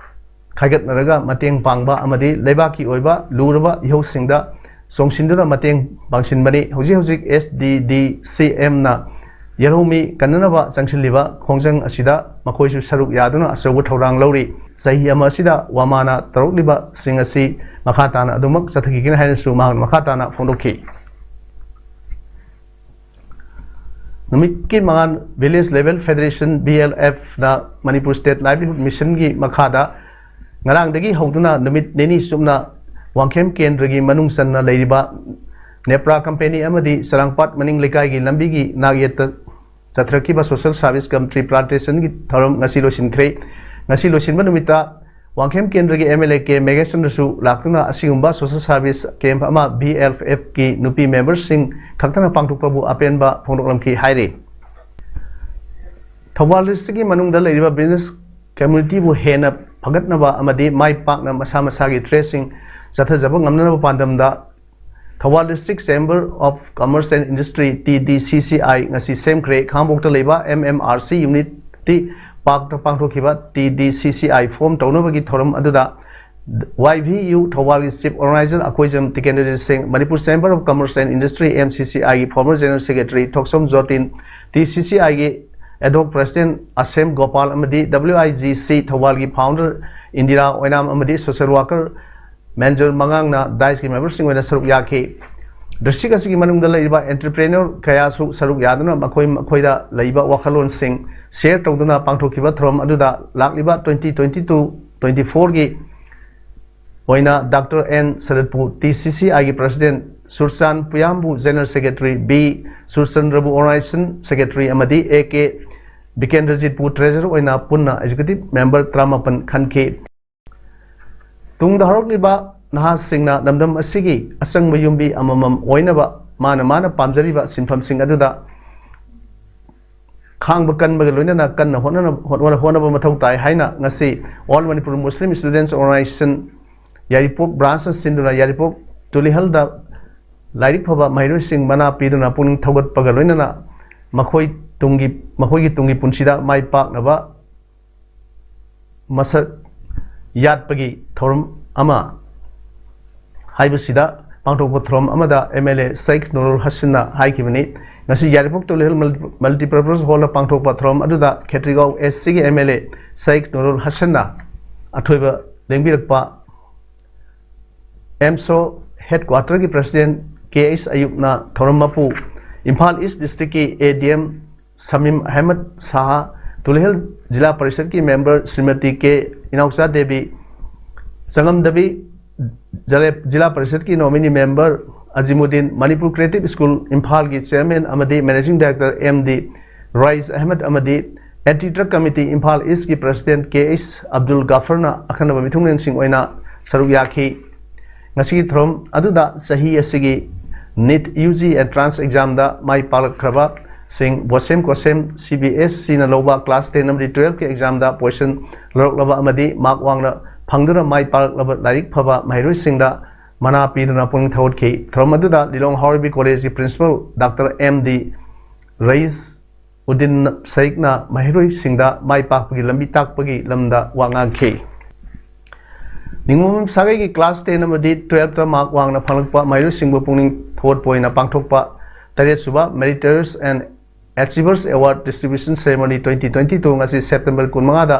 ꯈꯥꯏꯒꯠꯅꯔꯒ ꯃꯇꯦꯡ ꯄꯥꯡꯕ ꯑꯃꯗꯤ ꯂꯩꯕꯥꯛꯀꯤ ꯑꯣꯏꯕ ꯂꯨꯔꯕ ꯏꯍꯧꯁꯤꯡꯗ ꯆꯣꯡꯁꯤꯟꯗꯨꯅ ꯃꯇꯦꯡ ꯄꯥꯡꯁꯤꯟꯕꯅꯤ꯫ ꯍꯧꯖꯤꯛ ꯍꯧꯖꯤꯛ ꯑꯦꯁ ꯗꯤ ꯗꯤ ꯁꯤ ꯑꯦꯝꯅ ꯌꯦꯜꯍꯧꯃꯤ ꯀꯟꯅꯅꯕ ꯆꯪꯁꯤꯜꯂꯤꯕ ꯈꯣꯡꯖꯪ ꯑꯁꯤꯗ ꯃꯈꯣꯏꯁꯨ ꯁꯔꯨꯛ ꯌꯥꯗꯨꯅ ꯑꯆꯧꯕ ꯊꯧꯗꯥꯡ ꯂꯧꯔꯤ꯫ ꯆꯍꯤ ꯑꯃ ꯑꯁꯤꯗ ꯋꯥꯃꯥꯅ ꯇꯧꯔꯛꯂꯤꯕꯁꯤꯡ ꯑꯁꯤ ꯃꯈꯥ ꯇꯥꯅ ꯑꯗꯨꯃꯛ ꯆꯠꯊꯈꯤꯒꯅꯤ ꯍꯥꯏꯅꯁꯨ ꯃꯍꯥꯛꯅ ꯃꯈꯥ ꯇꯥꯅ ꯐꯣꯡꯗꯣꯛꯈꯤ꯫ ꯅꯨꯃꯤꯠꯀꯤ ꯃꯉꯥꯜ Village Level Federation, V L F ꯅ ꯃꯅꯤꯄꯨꯔ State Livelihood Mission ꯒꯤ ꯃꯈꯥꯗ ꯉꯔꯥꯡꯗꯒꯤ ꯍꯧꯗꯨꯅ ꯅꯨꯃꯤꯠ ꯅꯤꯅꯤ ꯆꯨꯞꯅ ꯋꯥꯡꯈꯦꯝ ꯀꯦꯟꯗ꯭ꯔꯒꯤ ꯃꯅꯨꯡ ꯆꯟꯅ ꯂꯩꯔꯤꯕ ꯅꯦꯄ꯭ꯔꯥ ꯀꯝꯄꯦꯅꯤ ꯑꯃꯗꯤ ꯆꯔꯥꯡꯄꯥꯠ ꯃꯅꯤꯡ ꯂꯩꯀꯥꯏꯒꯤ ꯂꯝꯕꯤꯒꯤ ꯅꯥꯛ ꯌꯦꯠꯇ ꯆꯠꯊꯔꯛꯈꯤꯕ social service cum tree plantation ꯒꯤ ꯊꯧꯔꯝ ꯉꯁꯤ ꯂꯣꯏꯁꯤꯟꯈ꯭ꯔꯦ꯫ ꯉꯁꯤ ꯂꯣꯏꯁꯤꯟꯕ ꯅꯨꯃꯤꯠꯇ ꯋꯥꯡꯈꯦꯝ ꯀꯦꯟꯗ꯭ꯔꯒꯤ M L A ꯀꯦ ꯃꯦꯘꯦꯁꯟꯅꯁꯨ ꯂꯥꯛꯇꯨꯅ ꯑꯁꯤꯒꯨꯝꯕ social service camp ꯑꯃ V L F ꯀꯤ ꯅꯨꯄꯤ member ꯁꯤꯡ ꯈꯛꯇꯅ ꯄꯥꯡꯊꯣꯛꯄꯕꯨ ꯑꯄꯦꯟꯕ ꯐꯣꯡꯗꯣꯛꯂꯝꯈꯤ ꯍꯥꯏꯔꯤ꯫ ꯊꯧꯕꯥꯜ district ꯀꯤ ꯃꯅꯨꯡꯗ ꯂꯩꯔꯤꯕ business community ꯕꯨ ꯍꯦꯟꯅ ꯐꯒꯠꯅꯕ ꯑꯃꯗꯤ ꯃꯥꯏ ꯄꯥꯛꯅ ꯃꯁꯥ ꯃꯁꯥꯒꯤ trade ꯁꯤꯡ ꯆꯠꯊꯖꯕ ꯉꯝꯅꯅꯕ ꯄꯥꯟꯗꯝꯗ Thoubal District Chamber of Commerce and Industry, T D C C I, ꯉꯁꯤ ꯁꯦꯝꯈ꯭ꯔꯦ꯫ ꯈꯥꯉꯕꯣꯛꯇ ꯂꯩꯕ M M R C Unity Park ꯇ ꯄꯥꯡꯊꯣꯛꯈꯤꯕ T D C C I form ꯇꯧꯅꯕꯒꯤ ꯊꯧꯔꯝ ꯑꯗꯨꯗ Y V U ꯊꯧꯕꯥꯜꯒꯤ Chief Organizer Akoijam Tikendrajit ꯁꯤꯡ, Manipur Chamber of Commerce and Industry, M C C I ꯒꯤ former General Secretary ꯊꯣꯛꯁꯣꯝ ꯖꯣꯇꯤꯟ, T C C I ꯒꯤ ad hoc President ꯑꯁꯦꯝ Gopal ꯑꯃꯗꯤ W I G C ꯊꯧꯕꯥꯜꯒꯤ founder Indira ꯑꯣꯏꯅꯥꯝ ꯑꯃꯗꯤ social worker ꯃꯦꯟꯖꯣꯔ ꯃꯉꯥꯡꯅ dais ꯀꯤ member ꯁꯤꯡ ꯑꯣꯏꯅ ꯁꯔꯨꯛ ꯌꯥꯈꯤ꯫ District ꯑꯁꯤꯒꯤ ꯃꯅꯨꯡꯗ ꯂꯩꯔꯤꯕ entrepreneur ꯀꯌꯥꯁꯨ ꯁꯔꯨꯛ ꯌꯥꯗꯨꯅ ꯃꯈꯣꯏ ꯃꯈꯣꯏꯗ ꯂꯩꯕ ꯋꯥꯈꯜꯂꯣꯟꯁꯤꯡ share ꯇꯧꯗꯨꯅ ꯄꯥꯡꯊꯣꯛꯈꯤꯕ ꯊꯧꯔꯝ ꯑꯗꯨꯗ ꯂꯥꯛꯂꯤꯕ twenty twenty-two twenty-four ꯒꯤ ꯑꯣꯏꯅ Doctor N ꯁꯔꯠꯄꯨ, T C C I ꯒꯤ President, ꯁꯨꯔꯆꯥꯟ ꯄꯨꯌꯥꯝꯕꯨ, General Secretary, B ꯁꯨꯔꯆꯟꯗ꯭ꯔꯕꯨ, Organization Secretary, ꯑꯃꯗꯤ A K ꯕꯤꯀꯦꯟꯗ꯭ꯔꯖꯤꯠꯄꯨ, Treasurer ꯑꯣꯏꯅ ꯄꯨꯟꯅ Executive Member ꯇꯔꯥꯃꯥꯄꯟ ꯈꯟꯈꯤ꯫ ꯇꯨꯡꯗ ꯍꯧꯔꯛꯂꯤꯕ ꯅꯍꯥꯁꯤꯡꯅ ꯂꯝꯗꯝ ꯑꯁꯤꯒꯤ ꯑꯆꯪꯕ ꯌꯨꯝꯕꯤ ꯑꯃꯃꯝ ꯑꯣꯏꯅꯕ ꯃꯥꯅ ꯃꯥꯅ ꯄꯥꯝꯖꯔꯤꯕ ꯁꯤꯟꯐꯝꯁꯤꯡ ꯑꯗꯨꯗ ꯈꯥꯡꯕ ꯀꯟꯕꯒ ꯂꯣꯏꯅꯅ ꯀꯟꯅ ꯍꯣꯠꯅꯅ-, ꯍꯣꯠꯅ-, ꯍꯣꯠꯅꯕ ꯃꯊꯧ ꯇꯥꯏ ꯍꯥꯏꯅ ꯉꯁꯤ All Manipur Muslim Students Organization ꯌꯥꯏꯔꯤꯄꯣꯛ branch ꯅ ꯁꯤꯟꯗꯨꯅ ꯌꯥꯏꯔꯤꯄꯣꯛ ꯇꯨꯂꯤꯍꯜꯗ ꯂꯥꯏꯔꯤꯛ ꯐꯕ ꯃꯍꯩꯔꯣꯏꯁꯤꯡ ꯃꯅꯥ ꯄꯤꯗꯨꯅ ꯄꯨꯛꯅꯤꯡ ꯊꯧꯒꯠꯄꯒ ꯂꯣꯏꯅꯅ ꯃꯈꯣꯏ ꯇꯨꯡꯒꯤ, ꯃꯈꯣꯏꯒꯤ ꯇꯨꯡꯒꯤ ꯄꯨꯟꯁꯤꯗ ꯃꯥꯏ ꯄꯥꯛꯅꯕ ꯃꯁꯛ ꯌꯥꯠꯄꯒꯤ ꯊꯧꯔꯝ ꯑꯃ ꯍꯥꯏꯕꯁꯤꯗ ꯄꯥꯡꯊꯣꯛꯄ ꯊꯧꯔꯝ ꯑꯃꯗ M L A ꯁꯩꯈ ꯅꯨꯔꯨꯜ ꯍꯁꯟꯅ ꯍꯥꯏꯈꯤꯕꯅꯤ꯫ ꯉꯁꯤ ꯌꯥꯏꯔꯤꯄꯣꯛ ꯇꯨꯂꯤꯍꯜ ꯃꯜꯇꯤꯄꯔꯄꯁ ꯍꯣꯜꯗ ꯄꯥꯡꯊꯣꯛꯄ ꯊꯧꯔꯝ ꯑꯗꯨꯗ ꯈꯦꯇ꯭ꯔꯤꯒꯥꯎ ꯑꯦꯁ ꯁꯤꯒꯤ ꯑꯦꯝ ꯑꯦꯜ ꯑꯦ ꯁꯥꯏꯛ ꯅꯨꯔꯨꯜ ꯍꯁꯟꯅ ꯑꯊꯣꯏꯕ ꯂꯦꯡꯕꯤꯔꯛꯄ ꯑꯦꯝꯁꯣ ꯍꯦꯗꯀ꯭ꯋꯥꯇꯔꯒꯤ ꯄ꯭ꯔꯁꯤꯗꯦꯟ ꯀꯦ ꯑꯩꯆ ꯑꯌꯨꯞꯅ ꯊꯧꯔꯝ ꯃꯄꯨ, ꯏꯝꯐꯥꯜ ꯏꯁ ꯗꯤꯁꯇ꯭ꯔꯤꯛꯀꯤ A D M Samim Ahmad Shah, Tulihal zila ꯄꯔꯤꯁꯗꯀꯤ ꯃꯦꯝꯕꯔ ꯁ꯭ꯔꯤꯃꯇꯤ ꯀꯦ ꯏꯅꯥꯎꯆꯥ ꯗꯦꯕꯤ, ꯆꯉꯝꯗꯕꯤ ꯖꯂꯦ-, ꯖꯤꯂꯥ ꯄꯔꯤꯁꯗꯀꯤ nominee member Azimuddin, Manipur creative school ꯏꯝꯐꯥꯜꯒꯤ ꯆꯤꯌꯔꯃꯦꯟ ꯑꯃꯗꯤ managing director M D Rais Ahmad ꯑꯃꯗꯤ ꯑꯦꯟꯇꯤ ꯗ꯭ꯔꯒ ꯀꯃꯤꯇꯤ ꯏꯝꯐꯥꯜ ꯏꯁꯀꯤ ꯄ꯭ꯔꯁꯤꯗꯦꯟ ꯀꯦ ꯑꯩꯆ ꯑꯕꯗꯨꯜ ꯒꯥꯐꯔꯅ ꯑꯈꯟꯅꯕ ꯃꯤꯊꯨꯡꯂꯦꯟꯁꯤꯡ ꯑꯣꯏꯅ ꯁꯔꯨꯛ ꯌꯥꯈꯤ꯫ ꯉꯁꯤꯒꯤ ꯊꯧꯔꯝ ꯑꯗꯨꯗ ꯆꯍꯤ ꯑꯁꯤꯒꯤ ꯅꯤꯠ ꯌꯨ ꯖꯤ ꯑꯦꯟꯇ꯭ꯔꯥꯟꯁ ꯑꯦꯛꯖꯥꯝꯗ ꯃꯥꯏ ꯄꯥꯛꯂꯛꯈ꯭ꯔꯕꯁꯤꯡ ꯕꯣꯁꯦꯝ ꯀꯣꯁꯦꯝ ꯁꯤ ꯕꯤ ꯑꯦꯁ ꯁꯤꯅ ꯂꯧꯕ ꯀ꯭ꯂꯥꯁ ꯇꯦꯟ ꯑꯃꯗꯤ ꯇꯨꯋꯦꯜꯐꯀꯤ ꯑꯦꯛꯖꯥꯝꯗ ꯄꯣꯖꯤꯁꯟ ꯂꯧꯔꯛꯂꯕ ꯑꯃꯗꯤ ꯃꯥꯔꯛ ꯋꯥꯡꯅ ꯐꯪꯗꯨꯅ ꯃꯥꯏ ꯄꯥꯛꯂꯛꯂꯕ ꯂꯥꯏꯔꯤꯛ ꯐꯕ ꯃꯍꯩꯔꯣꯏꯁꯤꯡꯗ ꯃꯅꯥ ꯄꯤꯗꯨꯅ ꯄꯨꯛꯅꯤꯡ ꯊꯧꯒꯠꯈꯤ꯫ ꯊꯧꯔꯝ ꯑꯗꯨꯗ ꯂꯤꯂꯣꯡ ꯍꯥꯎꯔꯩꯕꯤ ꯀꯣꯂꯦꯖꯀꯤ principal doctor M D ꯔꯌꯤꯁ Uddin ꯁꯥꯏꯛꯅ ꯃꯍꯩꯔꯣꯏꯁꯤꯡꯗ ꯃꯥꯏ ꯄꯥꯛꯄꯒꯤ ꯂꯝꯕꯤ ꯇꯥꯛꯄꯒꯤ ꯂꯝꯗ ꯋꯥ ꯉꯥꯡꯈꯤ꯫ ꯅꯤꯉꯣꯝꯕꯝ ꯁꯥꯒꯩꯒꯤ ꯀ꯭ꯂꯥꯁ ꯇꯦꯟ ꯑꯃꯗꯤ ꯇꯨꯋꯦꯜꯐꯇ ꯃꯥꯔꯛ ꯋꯥꯡꯅ ꯐꯪꯂꯛꯄ ꯃꯍꯩꯔꯣꯏꯁꯤꯡꯕꯨ ꯄꯨꯛꯅꯤꯡ ꯊꯧꯒꯠꯄ ꯑꯣꯏꯅ ꯄꯥꯡꯊꯣꯛꯄ ꯇꯔꯦꯠꯁꯨꯕ Meriters and Achievers Award Distribution Ceremony twenty twenty-two ꯉꯁꯤ ꯁꯦꯞꯇꯦꯝꯕꯔ ꯀꯨꯟꯃꯉꯥꯗ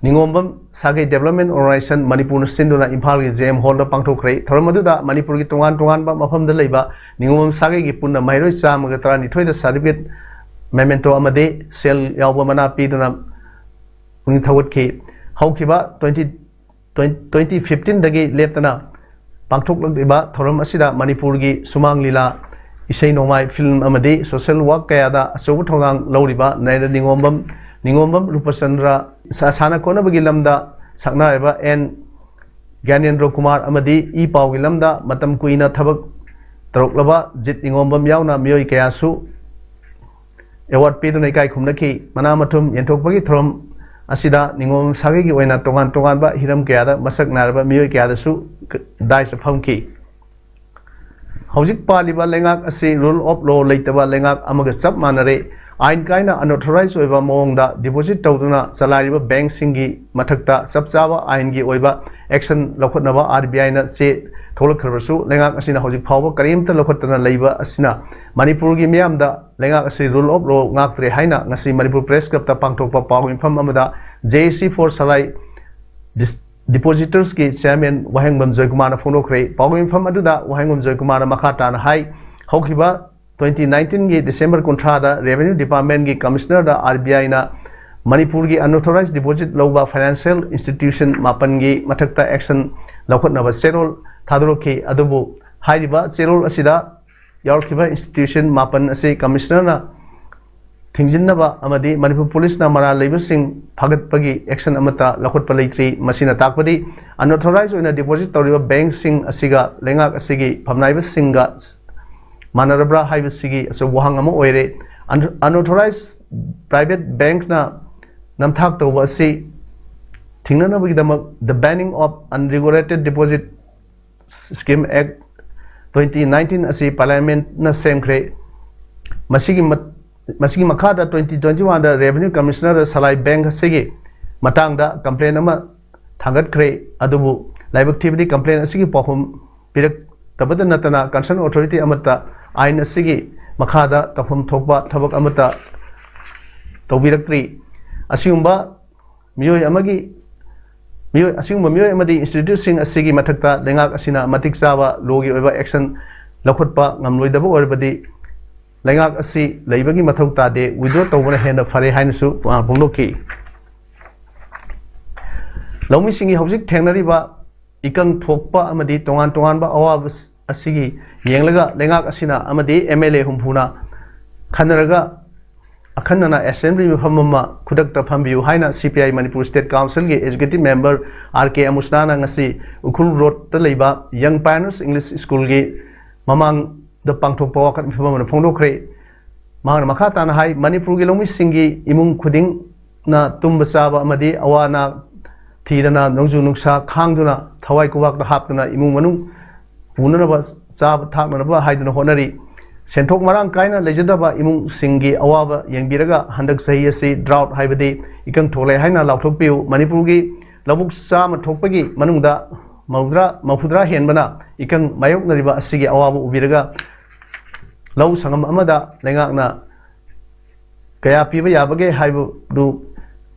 ꯅꯤꯉꯣꯝꯕꯝ ꯁꯥꯒꯩ ꯗꯦꯕꯂꯞꯃꯦꯟ ꯑꯣꯔꯒꯅꯥꯏꯖꯦꯁꯟ ꯃꯅꯤꯄꯨꯔꯅ ꯁꯤꯟꯗꯨꯅ ꯏꯝꯐꯥꯜꯒꯤ ꯖꯦ ꯑꯦꯝ ꯍꯣꯜꯗ ꯄꯥꯡꯊꯣꯛꯈ꯭ꯔꯦ꯫ ꯊꯧꯔꯝ ꯑꯗꯨꯗ ꯃꯅꯤꯄꯨꯔꯒꯤ ꯇꯣꯉꯥꯟ ꯇꯣꯉꯥꯟꯕ ꯃꯐꯝꯗ ꯂꯩꯕ ꯅꯤꯉꯣꯝꯕꯝ ꯁꯥꯒꯩꯒꯤ ꯄꯨꯟꯅ ꯃꯍꯩꯔꯣꯏ ꯆꯥꯝꯃꯒ ꯇꯔꯥꯅꯤꯊꯣꯏꯗ ꯁꯥꯔꯇꯤꯐꯤꯀꯦꯠ, ꯃꯦꯃꯦꯟꯇꯣ ꯑꯃꯗꯤ ꯁꯦꯜ ꯌꯥꯎꯕ ꯃꯅꯥ ꯄꯤꯗꯨꯅ ꯄꯨꯛꯅꯤꯡ ꯊꯧꯒꯠꯈꯤ꯫ ꯍꯧꯈꯤꯕ twenty, twenty fifteenꯗꯒꯤ ꯂꯦꯞꯇꯅ ꯄꯥꯡꯊꯣꯛꯂꯛꯂꯤꯕ ꯊꯧꯔꯝ ꯑꯁꯤꯗ ꯃꯅꯤꯄꯨꯔꯒꯤ ꯁꯨꯃꯥꯡ ꯂꯤꯂꯥ, ꯏꯁꯩ ꯅꯣꯡꯃꯥꯏ, ꯐꯤꯜꯝ ꯑꯃꯗꯤ ꯁꯣꯁꯦꯜ ꯋꯥꯔꯛ ꯀꯌꯥꯗ ꯑꯆꯧꯕ ꯊꯧꯗꯥꯡ ꯂꯧꯔꯤꯕ ꯅꯔꯦꯟꯗ꯭ꯔ ꯅꯤꯉꯣꯝꯕꯝ, ꯅꯤꯉꯣꯝꯕꯝ ꯔꯨꯄꯆꯟꯗ꯭ꯔ, ꯁꯥ-, ꯁꯥꯟꯅ ꯈꯣꯠꯅꯕꯒꯤ ꯂꯝꯗ ꯁꯛꯅꯥꯏꯔꯕ ꯑꯦꯟ ꯒ꯭ꯌꯥꯅꯦꯟꯗ꯭ꯔ ꯀꯨꯃꯥꯔ ꯑꯃꯗꯤ ꯏ ꯄꯥꯎꯒꯤ ꯂꯝꯗ ꯃꯇꯝ ꯀꯨꯏꯅ ꯊꯕꯛ ꯇꯧꯔꯛꯂꯕ ꯖꯤꯠ ꯅꯤꯉꯣꯝꯕꯝ ꯌꯥꯎꯅ ꯃꯤꯑꯣꯏ ꯀꯌꯥꯁꯨ ꯑꯦꯋꯥꯔꯗ ꯄꯤꯗꯨꯅ ꯏꯀꯥꯏ ꯈꯨꯝꯅꯈꯤ꯫ ꯃꯅꯥ ꯃꯊꯨꯝ ꯌꯦꯟꯊꯣꯛꯄꯒꯤ ꯊꯧꯔꯝ ꯑꯁꯤꯗ ꯅꯤꯉꯣꯝꯕꯝ ꯁꯥꯒꯩꯒꯤ ꯑꯣꯏꯅ ꯇꯣꯉꯥꯟ ꯇꯣꯉꯥꯟꯕ ꯍꯤꯔꯝ ꯀꯌꯥꯗ ꯃꯁꯛ ꯅꯥꯏꯔꯕ ꯃꯤꯑꯣꯏ ꯀꯌꯥꯗꯁꯨ ꯗꯥꯏꯁ ꯐꯝꯈꯤ꯫ ꯍꯧꯖꯤꯛ ꯄꯥꯜꯂꯤꯕ ꯂꯩꯉꯥꯛ ꯑꯁꯤ rule of law ꯂꯩꯇꯕ ꯂꯩꯉꯥꯛ ꯑꯃꯒ ꯆꯞ ꯃꯥꯟꯅꯔꯦ꯫ ꯑꯥꯏꯟ ꯀꯥꯏꯅ unauthorized ꯑꯣꯏꯕ ꯃꯑꯣꯡꯗ deposit ꯇꯧꯗꯨꯅ ꯆꯂꯥꯏꯔꯤꯕ ꯕꯦꯡꯛꯁꯤꯡꯒꯤ ꯃꯊꯛꯇ ꯆꯞ ꯆꯥꯕ ꯑꯥꯏꯟꯒꯤ ꯑꯣꯏꯕ action ꯂꯧꯈꯠꯅꯕ ꯑꯥꯔ ꯕꯤ ꯑꯥꯏꯅ ꯆꯦ ꯊꯣꯛꯂꯛꯈ꯭ꯔꯕꯁꯨ, ꯂꯩꯉꯥꯛ ꯑꯁꯤꯅ ꯍꯧꯖꯤꯛ ꯐꯥꯎꯕ ꯀꯔꯤꯝꯇ ꯂꯧꯈꯠꯇꯅ ꯂꯩꯕ ꯑꯁꯤꯅ ꯃꯅꯤꯄꯨꯔꯒꯤ ꯃꯤꯌꯥꯝꯗ ꯂꯩꯉꯥꯛ ꯑꯁꯤ rule of law ꯉꯥꯛꯇ꯭ꯔꯦ ꯍꯥꯏꯅ ꯉꯁꯤ ꯃꯅꯤꯄꯨꯔ Press Clubꯇ ꯄꯥꯡꯊꯣꯛꯄ ꯄꯥꯎ ꯃꯤꯐꯝ ꯑꯃꯗ J A C for Salai Dis-, Depositorsꯀꯤ Chairman ꯋꯥꯍꯦꯡꯕꯝ ꯖꯣꯏꯀꯨꯃꯥꯔꯅ ꯐꯣꯡꯗꯣꯛꯈ꯭ꯔꯦ꯫ ꯄꯥꯎ ꯃꯤꯐꯝ ꯑꯗꯨꯗ ꯋꯥꯍꯦꯡꯕꯝ ꯖꯣꯏꯀꯨꯃꯥꯔꯅ ꯃꯈꯥ ꯇꯥꯅ ꯍꯥꯏ, ꯍꯧꯈꯤꯕ twenty nineteenꯒꯤ December ꯀꯨꯟꯊ꯭ꯔꯥꯗ Revenue Departmentꯀꯤ Commissionerꯗ R B Iꯅ ꯃꯅꯤꯄꯨꯔꯒꯤ unauthorized deposit ꯂꯧꯕ financial institution ꯃꯥꯄꯟꯒꯤ ꯃꯊꯛꯇ action ꯂꯧꯈꯠꯅꯕ ꯆꯦꯔꯣꯜ ꯊꯥꯗꯣꯔꯛꯈꯤ꯫ ꯑꯗꯨꯕꯨ ꯍꯥꯏꯔꯤꯕ ꯆꯦꯔꯣꯜ ꯑꯁꯤꯗ ꯌꯥꯎꯔꯛꯈꯤꯕ institution ꯃꯥꯄꯟ ꯑꯁꯤ Commissionerꯅ ꯊꯤꯡꯖꯤꯟꯅꯕ ꯑꯃꯗꯤ ꯃꯅꯤꯄꯨꯔ ꯄꯨꯂꯤꯁꯅ ꯃꯔꯥꯜ ꯂꯩꯕꯁꯤꯡ ꯐꯥꯒꯠꯄꯒꯤ action ꯑꯃꯠꯇ ꯂꯧꯈꯠꯄ ꯂꯩꯇ꯭ꯔꯤ꯫ ꯃꯁꯤꯅ ꯇꯥꯛꯄꯗꯤ unauthorized ꯑꯣꯏꯅ deposit ꯇꯧꯔꯤꯕ bankꯁꯤꯡ ꯑꯁꯤꯒ ꯂꯩꯉꯥꯛ ꯑꯁꯤꯒꯤ ꯐꯝꯅꯥꯏꯕꯁꯤꯡꯒ ꯃꯥꯟꯅꯔꯕ꯭ꯔꯥ ꯍꯥꯏꯕꯁꯤꯒꯤ ꯑꯆꯧꯕ ꯋꯥꯍꯪ ꯑꯃ ꯑꯣꯏꯔꯦ꯫ Un-, unauthorized private bankꯅ ꯅꯝꯊꯥꯛ ꯇꯧꯕ ꯑꯁꯤ ꯊꯤꯡꯅꯅꯕꯒꯤꯗꯃꯛ The Banning of Unregulated Deposit Scheme Act twenty nineteen ꯑꯁꯤ Parliamentꯅ ꯁꯦꯝꯈ꯭ꯔꯦ꯫ ꯃꯁꯤꯒꯤ ꯃ-, ꯃꯁꯤꯒꯤ ꯃꯈꯥꯗ twenty twenty-oneꯗ Revenue Commissionerꯗ Salai Bank ꯑꯁꯤꯒꯤ ꯃꯇꯥꯡꯗ complaint ꯑꯃ ꯊꯥꯡꯒꯠꯈ꯭ꯔꯦ꯫ ꯑꯗꯨꯕꯨ ꯂꯥꯏꯕꯛ ꯊꯤꯕꯗꯤ complaint ꯑꯁꯤꯒꯤ ꯄꯥꯎꯈꯨꯝ ꯄꯤꯔꯛꯇꯕꯇ ꯅꯠꯇꯅ concern authority ꯑꯃꯠꯇ ꯑꯥꯏꯟ ꯑꯁꯤꯒꯤ ꯃꯈꯥꯗ ꯇꯧꯐꯝ ꯊꯣꯛꯄ ꯊꯕꯛ ꯑꯃꯠꯇ ꯇꯧꯕꯤꯔꯛꯇ꯭ꯔꯤ꯫ ꯑꯁꯤꯒꯨꯝꯕ ꯃꯤꯑꯣꯏ ꯑꯃꯒꯤ, ꯃꯤꯑꯣꯏ, ꯑꯁꯤꯒꯨꯝꯕ ꯃꯤꯑꯣꯏ ꯑꯃꯗꯤ instituteꯁꯤꯡ ꯑꯁꯤꯒꯤ ꯃꯊꯛꯇ ꯂꯩꯉꯥꯛ ꯑꯁꯤꯅ ꯃꯇꯤꯛ ꯆꯥꯕ lawꯒꯤ ꯑꯣꯏꯕ action ꯂꯧꯈꯠꯄ ꯉꯝꯂꯣꯏꯗꯕ ꯑꯣꯏꯔꯕꯗꯤ ꯂꯩꯉꯥꯛ ꯑꯁꯤ ꯂꯩꯕꯒꯤ ꯃꯊꯧ ꯇꯥꯗꯦ, withdraw ꯇꯧꯕꯅ ꯍꯦꯟꯅ ꯐꯔꯦ ꯍꯥꯏꯅꯁꯨ ꯋꯥꯍꯪ ꯐꯣꯡꯗꯣꯛꯈꯤ꯫ ꯂꯧꯃꯤꯁꯤꯡꯒꯤ ꯍꯧꯖꯤꯛ ꯊꯦꯡꯅꯔꯤꯕ ꯏꯀꯪ ꯊꯣꯛꯄ ꯑꯃꯗꯤ ꯇꯣꯉꯥꯟ ꯇꯣꯉꯥꯟꯕ ꯑꯋꯥꯕ ꯑꯁꯤꯒꯤ ꯌꯦꯡꯂꯒ ꯂꯩꯉꯥꯛ ꯑꯁꯤꯅ ꯑꯃꯗꯤ M L A ꯍꯨꯝꯐꯨꯅ ꯈꯟꯅꯔꯒ ꯑꯈꯟꯅꯅ assembly ꯃꯐꯝ ꯑꯃ ꯈꯨꯗꯛꯇ ꯐꯝꯕꯤꯌꯨ ꯍꯥꯏꯅ C P I Manipur State Councilꯒꯤ Executive Member R K ꯑꯃꯨꯁꯅꯥꯅ ꯉꯁꯤ ꯎꯈ꯭ꯔꯨꯜ ꯔꯣꯗꯇ ꯂꯩꯕ Young Pioneers English Schoolꯒꯤ ꯃꯃꯥꯡꯗ ꯄꯥꯡꯊꯣꯛꯄ ꯋꯥꯀꯠ ꯃꯤꯐꯝ ꯑꯃꯗ ꯐꯣꯡꯗꯣꯛꯈ꯭ꯔꯦ꯫ ꯃꯍꯥꯛꯅ ꯃꯈꯥ ꯇꯥꯅ ꯍꯥꯏ, ꯃꯅꯤꯄꯨꯔꯒꯤ ꯂꯧꯃꯤꯁꯤꯡꯒꯤ ꯏꯃꯨꯡ ꯈꯨꯗꯤꯡꯅ ꯇꯨꯝꯕ ꯆꯥꯕ ꯑꯃꯗꯤ ꯑꯋꯥ ꯑꯅꯥ ꯊꯤꯗꯅ, ꯅꯣꯡꯖꯨ ꯅꯨꯡꯁꯥ ꯈꯥꯡꯗꯨꯅ, ꯊꯋꯥꯏ ꯈꯨꯕꯥꯛꯇ ꯍꯥꯞꯇꯨꯅ ꯏꯃꯨꯡ ꯃꯅꯨꯡ ꯄꯨꯅꯅꯕ, ꯆꯥꯕ ꯊꯛꯅꯅꯕ ꯍꯥꯏꯗꯨꯅ ꯍꯣꯠꯅꯔꯤ꯫ ꯁꯦꯟꯊꯣꯛ ꯃꯔꯥꯡ ꯀꯥꯏꯅ ꯂꯩꯖꯗꯕ ꯏꯃꯨꯡꯁꯤꯡꯒꯤ ꯑꯋꯥꯕ ꯌꯦꯡꯕꯤꯔꯒ ꯍꯟꯗꯛ ꯆꯍꯤ ꯑꯁꯤ drought ꯍꯥꯏꯕꯗꯤ ꯏꯀꯪ ꯊꯣꯛꯂꯦ ꯍꯥꯏꯅ ꯂꯥꯎꯊꯣꯛꯄꯤꯌꯨ꯫ ꯃꯅꯤꯄꯨꯔꯒꯤ ꯂꯧꯕꯨꯛ ꯆꯥꯝꯃ ꯊꯣꯛꯄꯒꯤ ꯃꯅꯨꯡꯗ ꯃꯧꯗ꯭ꯔꯥ, ꯃꯧꯐꯨꯗ꯭ꯔꯥ ꯍꯦꯟꯕꯅ ꯏꯀꯪ ꯃꯥꯌꯣꯛꯅꯔꯤꯕ ꯑꯁꯤꯒꯤ ꯑꯋꯥꯕ ꯎꯕꯤꯔꯒ ꯂꯧ ꯁꯪꯒꯝ ꯑꯃꯗ ꯂꯩꯉꯥꯛꯅ ꯀꯌꯥ ꯄꯤꯕ ꯌꯥꯕꯒꯦ ꯍꯥꯏꯕꯗꯨ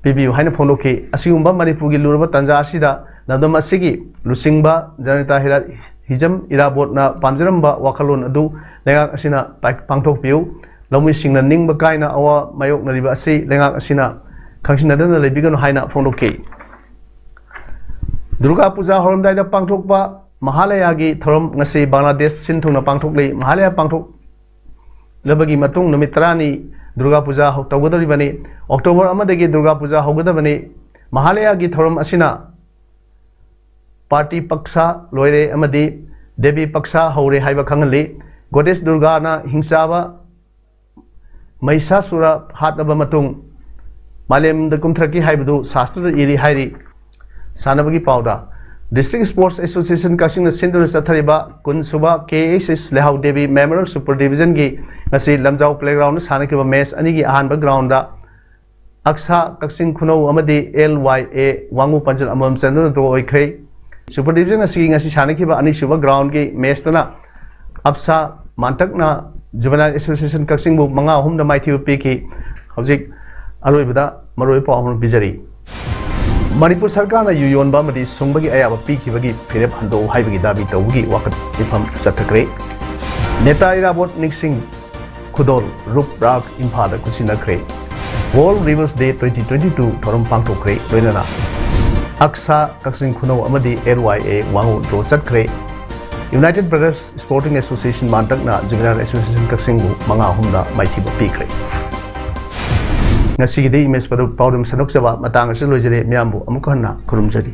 ꯄꯤꯕꯤꯌꯨ ꯍꯥꯏꯅ ꯐꯣꯡꯗꯣꯛꯈꯤ꯫ ꯑꯁꯤꯒꯨꯝꯕ ꯃꯅꯤꯄꯨꯔꯒꯤ ꯂꯨꯔꯕ ꯇꯥꯟꯖꯥ ꯑꯁꯤꯗ ꯂꯝꯗꯝ ꯑꯁꯤꯒꯤ ꯂꯨꯆꯤꯡꯕ ꯖꯅꯇꯥ ꯍꯤꯔꯥ-, ꯍꯤꯖꯝ ꯏꯔꯥꯕꯣꯠꯅ ꯄꯥꯝꯖꯔꯝꯕ ꯋꯥꯈꯜꯂꯣꯟ ꯑꯗꯨ ꯂꯩꯉꯥꯛ ꯑꯁꯤꯅ ꯄꯥꯏ-, ꯄꯥꯡꯊꯣꯛꯄꯤꯌꯨ꯫ ꯂꯧꯃꯤꯁꯤꯡꯅ ꯅꯤꯡꯕ ꯀꯥꯏꯅ ꯑꯋꯥ ꯃꯥꯌꯣꯛꯅꯔꯤꯕ ꯑꯁꯤ ꯂꯩꯉꯥꯛ ꯑꯁꯤꯅ ꯈꯪꯁꯤꯟꯅꯗꯅ ꯂꯩꯕꯤꯒꯅꯨ ꯍꯥꯏꯅ ꯐꯣꯡꯗꯣꯛꯈꯤ꯫ ꯗꯨꯔꯒꯥ ꯄꯨꯖꯥ ꯍꯧꯔꯝꯗꯥꯏꯗ ꯄꯥꯡꯊꯣꯛꯄ ꯃꯍꯥꯂꯌꯥꯒꯤ ꯊꯧꯔꯝ ꯉꯁꯤ ꯕꯪꯒ꯭ꯂꯥꯗꯦꯁ ꯁꯤꯟ ꯊꯨꯡꯅ ꯄꯥꯡꯊꯣꯛꯂꯤ꯫ ꯃꯍꯥꯂꯌꯥ ꯄꯥꯡꯊꯣꯛꯂꯕꯒꯤ ꯃꯇꯨꯡ ꯅꯨꯃꯤꯠ ꯇꯔꯥꯅꯤ ꯗꯨꯔꯒꯥ ꯄꯨꯖꯥ ꯍꯧ-, ꯇꯧꯒꯗꯧꯔꯤꯕꯅꯤ꯫ ꯑꯣꯛꯇꯣꯕꯔ ꯑꯃꯗꯒꯤ ꯗꯨꯔꯒꯥ ꯄꯨꯖꯥ ꯍꯧꯒꯗꯕꯅꯤ꯫ ꯃꯍꯥꯂꯌꯥꯒꯤ ꯊꯧꯔꯝ ꯑꯁꯤꯅ ꯄꯥꯔꯇꯤ ꯄꯛꯁꯥ ꯂꯣꯏꯔꯦ ꯑꯃꯗꯤ ꯗꯦꯕꯤ ꯄꯛꯁꯥ ꯍꯧꯔꯦ ꯍꯥꯏꯕ ꯈꯪꯍꯜꯂꯤ꯫ ꯒꯣꯗꯦꯁ ꯗꯨꯔꯒꯥꯅ ꯍꯤꯡꯆꯥꯕ ꯃꯍꯤꯁꯥꯁꯨꯔ ꯍꯥꯠꯂꯕ ꯃꯇꯨꯡ ꯃꯥꯂꯦꯝꯗ ꯀꯨꯝꯊꯔꯛꯈꯤ ꯍꯥꯏꯕꯗꯨ ꯁꯥꯁꯇ꯭ꯔꯗ ꯏꯔꯤ ꯍꯥꯏꯔꯤ꯫ ꯁꯥꯟꯅꯕꯒꯤ ꯄꯥꯎꯗ, District Sports Association ꯀꯛꯆꯤꯡꯅ ꯁꯤꯟꯗꯨꯅ ꯆꯠꯊꯔꯤꯕ ꯀꯨꯟ ꯁꯨꯕ ꯀꯦ ꯑꯦꯁ ꯑꯦꯁ ꯂꯩꯍꯥꯎ ꯗꯦꯕꯤ Memorial Super Division ꯒꯤ ꯉꯁꯤ ꯂꯝꯖꯥꯎ playground ꯗ ꯁꯥꯟꯅꯈꯤꯕ match ꯑꯅꯤꯒꯤ ꯑꯍꯥꯟꯕ ground ꯗ ꯑꯛꯁꯥ ꯀꯛꯆꯤꯡ ꯈꯨꯅꯧ ꯑꯃꯗꯤ ꯑꯦꯜ ꯋꯥꯏ ꯑꯦ ꯋꯥꯡꯉꯨ ꯄꯟꯖꯜ ꯑꯃꯃꯝ ꯆꯟꯗꯨꯅ draw ꯑꯣꯏꯈ꯭ꯔꯦ꯫ Super Division ꯑꯁꯤꯒꯤ ꯉꯁꯤ ꯁꯥꯟꯅꯈꯤꯕ ꯑꯅꯤꯁꯨꯕ ground ꯒꯤ match ꯇꯅ ꯑꯞꯁꯥ ꯃꯥꯟꯇꯛꯅ Juvenile Association ꯀꯛꯆꯤꯡꯕꯨ ꯃꯉꯥ ꯑꯍꯨꯝꯗ ꯃꯥꯏꯊꯤꯕ ꯄꯤꯈꯤ꯫ ꯍꯧꯖꯤꯛ ꯑꯔꯣꯏꯕꯗ ꯃꯔꯨꯑꯣꯏꯕ ꯄꯥꯎ ꯑꯃ ꯄꯤꯖꯔꯤ꯫ ꯃꯅꯤꯄꯨꯔ ꯁꯔꯀꯥꯔꯅ ꯌꯨ ꯌꯣꯟꯕ ꯑꯃꯗꯤ ꯁꯨꯡꯕꯒꯤ ꯑꯌꯥꯕ ꯄꯤꯈꯤꯕꯒꯤ ꯐꯤꯔꯦꯞ ꯍꯟꯗꯣꯛꯎ ꯍꯥꯏꯕꯒꯤ ꯗꯥꯕꯤ ꯇꯧꯕꯒꯤ ꯋꯥꯀꯠ ꯃꯤꯐꯝ ꯆꯠꯊꯈ꯭ꯔꯦ꯫ ꯅꯦꯇꯥ ꯏꯔꯥꯕꯣꯠ ꯅꯤꯡꯁꯤꯡ ꯈꯨꯗꯣꯜ ꯔꯨꯞ ꯔꯥꯛ ꯏꯝꯐꯥꯜꯗ ꯈꯨꯠꯁꯤꯟꯅꯈ꯭ꯔꯦ꯫ World Rivers Day twenty twenty-two ꯊꯧꯔꯝ ꯄꯥꯡꯊꯣꯛꯈ꯭ꯔꯦ꯫ ꯂꯣꯏꯅꯅ ꯑꯛꯁꯥ ꯀꯛꯆꯤꯡ ꯈꯨꯅꯧ ꯑꯃꯗꯤ ꯑꯦꯜ ꯋꯥꯏ ꯑꯦ ꯋꯥꯡꯉꯨ draw ꯆꯠꯈ꯭ꯔꯦ꯫ United Brothers Sporting Association ꯃꯥꯟꯇꯛꯅ Juvenile Association ꯀꯛꯆꯤꯡꯕꯨ ꯃꯉꯥ ꯑꯍꯨꯝꯗ ꯃꯥꯏꯊꯤꯕ ꯄꯤꯈ꯭ꯔꯦ꯫ ꯉꯁꯤꯒꯤꯗꯤ ꯏꯃꯦꯖ ꯄꯥꯎꯗꯝ ꯁꯟꯗꯣꯛꯆꯕ ꯃꯇꯥꯡ ꯑꯁꯤꯗ ꯂꯣꯏꯖꯔꯦ꯫ ꯃꯤꯌꯥꯝꯕꯨ ꯑꯃꯨꯛ ꯍꯟꯅ ꯈꯨꯔꯨꯝꯖꯔꯤ꯫